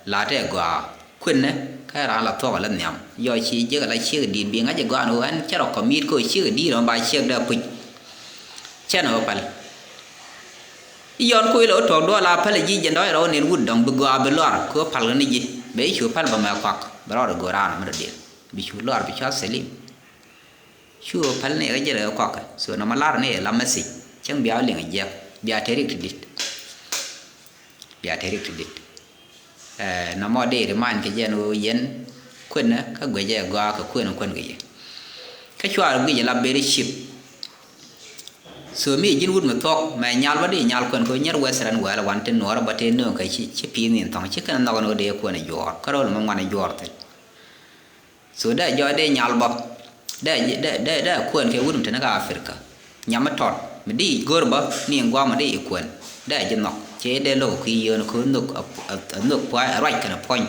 latɛ gɔaa kuenɛ kä raan la thuɔk la nhiam. Yɔ ci jiäk la ciek di̱i̱t bi ŋa̱c ɛ gɔaa ni ɣän cɛ rɔ kɔmit kä ciek di̱i̱t ɣän ba ciek dee puc. Cɛn ɣä päl. I̱ yɔn kui̱ la wä tuɔk duɔl a päl ɛ ji̱ jɛn dɔc rɔ nen wut dɔŋ bi gɔaa bi luar kɛ ɣä päl ɣä ni ji̱. Bɛ i̱ cu päl bä mɛ kuak bɛ rɔɔd ɛ go̱o̱r raan mɛ rɔ diɛl bi cu luar bi cua selim. Cu päl ni kä jɛ rɛ kɔkɛ. So nɔmɔ lar ni la message cäŋ bia liŋ jiɛk bia te rik ti dit. Bia te rik ti dit. Ɛ, nɔmɔ dee remind kɛ jɛn ɣöö yɛn kuenä kä guecɛ gɔaa kɛ kuenä kuɛn kɛ yɛ. Kä cuarɛ guic la very cheap. So mi ji̱n wut mi thuɔ̱k mɛ nyal bä dee nyal kuɛn kɛ nyɛr Western world wan ti nuɔrä bä tëë nööŋ kɛ ci, ci pi̱i̱n in thɔŋ ci kɛn nhɔk ni ɣöö dee kuɛn juɔ̱ɔ̱r kä ro̱l mɛ ŋuan juɔ̱ɔ̱r thi̱n. So dee jɔɔc dee nyal bä. Dee, dee, dee, dee kuɛn kɛ wut mi teni kä Africa. Nyam mi tɔt mi di go̱r bä ni in guam mi di i kuɛn. Dee ji̱ nhɔk cɛ dee lo̱k kui̱ yöön kɛ nhök, a, a, a nhök pua̱a̱c a ruac kɛn a puɔ̱ny.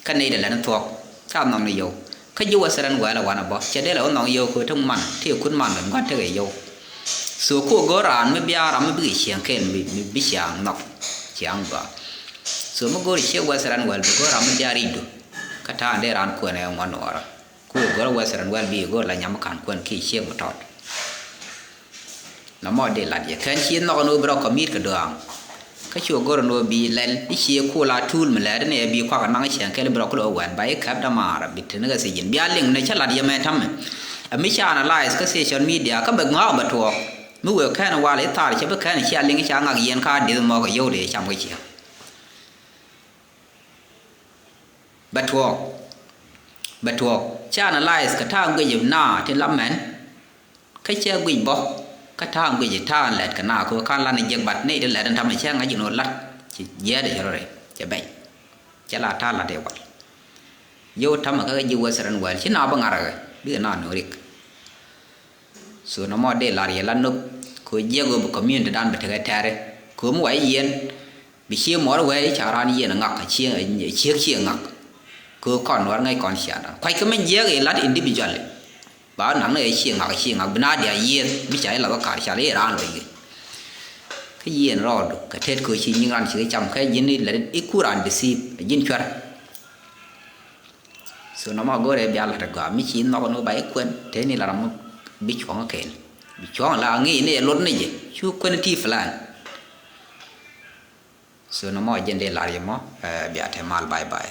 Kä nɛy dee lɛn thuɔ̱k kä a nhɔk ni yio̱w. Kä ji̱ Western world a wanɛ bä cɛ dee lɛ wä nhɔk yio̱w kɛ ti man ti kut man kɛ ŋuan tekɛ yio̱w. So ku go̱r raan mi bia ram mi bikɛ ciɛŋ kɛl mi, mi bi ciaŋ nhɔk ciaŋ gɔaa. So mi go̱r ciek Western world bi go̱r ram mi bia ri̱cdu. Kä ta̱a̱ dee raan kuɛn ɛ ŋuan nuɔɔrä. Ku go̱r Western world bi go̱r la nyam ka̱n kuɛn ki ciek mi tɔt. Nɔmɔ dee lat yɛ kɛn ci nhɔk ni wä bi rɔ kɔmit kɛ dɔ̱a̱ŋ. Kä ci wä go̱r ni wä bi lɛl i̱ ci ku la tuul mi lɛɛt ni ɛ bi kuak naŋ ciɛŋ kɛl bi rɔ kulɛ wä wɛn ba i̱ kɛp damaar bi te ni kɛ thiec ji̱n bia liŋ ni cä lat yɛ mɛ ta̱mɛ. Ɛ mi ca analyze kä social media kä bɛ ŋɔak bɛ tuɔɔk mi wëë kɛn wal i̱ thar cɛ bi kɛn cia liŋ ca ŋak yɛn ka dieth mɔk ɛ yio̱w dee cam kɛ ciɛŋ. Bɛ tuɔɔk. Bɛ tuɔɔk. Ca analyze kɛ ta̱a̱ guic na tin la mɛn. Kä cɛ guic bä. Kä ta̱a̱ guic ta̱a̱ lɛt kɛ na kɛ kan lan jiɛk bat ni ti lɛt in tamɛ cɛ ŋa̱c in wä lat. Ci jiɛɛt cɛ rɔ rɛ cɛ bɛny. Cɛ la ta̱a̱ lat iwal. Yio̱w tamɛ kä ji̱ Western world ci na bä ŋa̱rä kɛ bikɛ na nöörik. So nɔmɔ dee lar yɛ la nop kɛ jiɛk ɣöö bi community dan bi tekɛ tɛ̈ri kɛ ɣöö mi wa i̱ yiɛn bi cie muɔr wee i̱ ca raan yiɛn ŋak a cie ciek cie ŋak. Kɛ ɣöö kɔn nuɔr ŋäc kɔn ciaŋdan kuac kä mi jiɛk i̱ lat individually. Ba naŋ ni ɛ cie ŋak cie ŋak bi na dia yieth mi ca i̱ lath kä kar cal i̱ raan wec kɛ. Kä yiɛn rɔɔdu kɛ tet kɛ ɣöö ci nyiŋ ran ci kɛ cam kä ji̱n i̱ lat i̱ kur raan deceive ji̱n cuɛr. So nɔmɔ go̱rɛ bia lat gɔaa mi ci nhɔk ni ba i̱ kuɛn te ni la ram bi cuɔ̱ŋ kɛɛl bi cuɔ̱ŋ la ŋi̱i̱c ni ɛ lot ni jɛ cu kuɛn ti plan. So nɔmɔ jɛn dee lar yɛ mɔ bia te mal bye bye.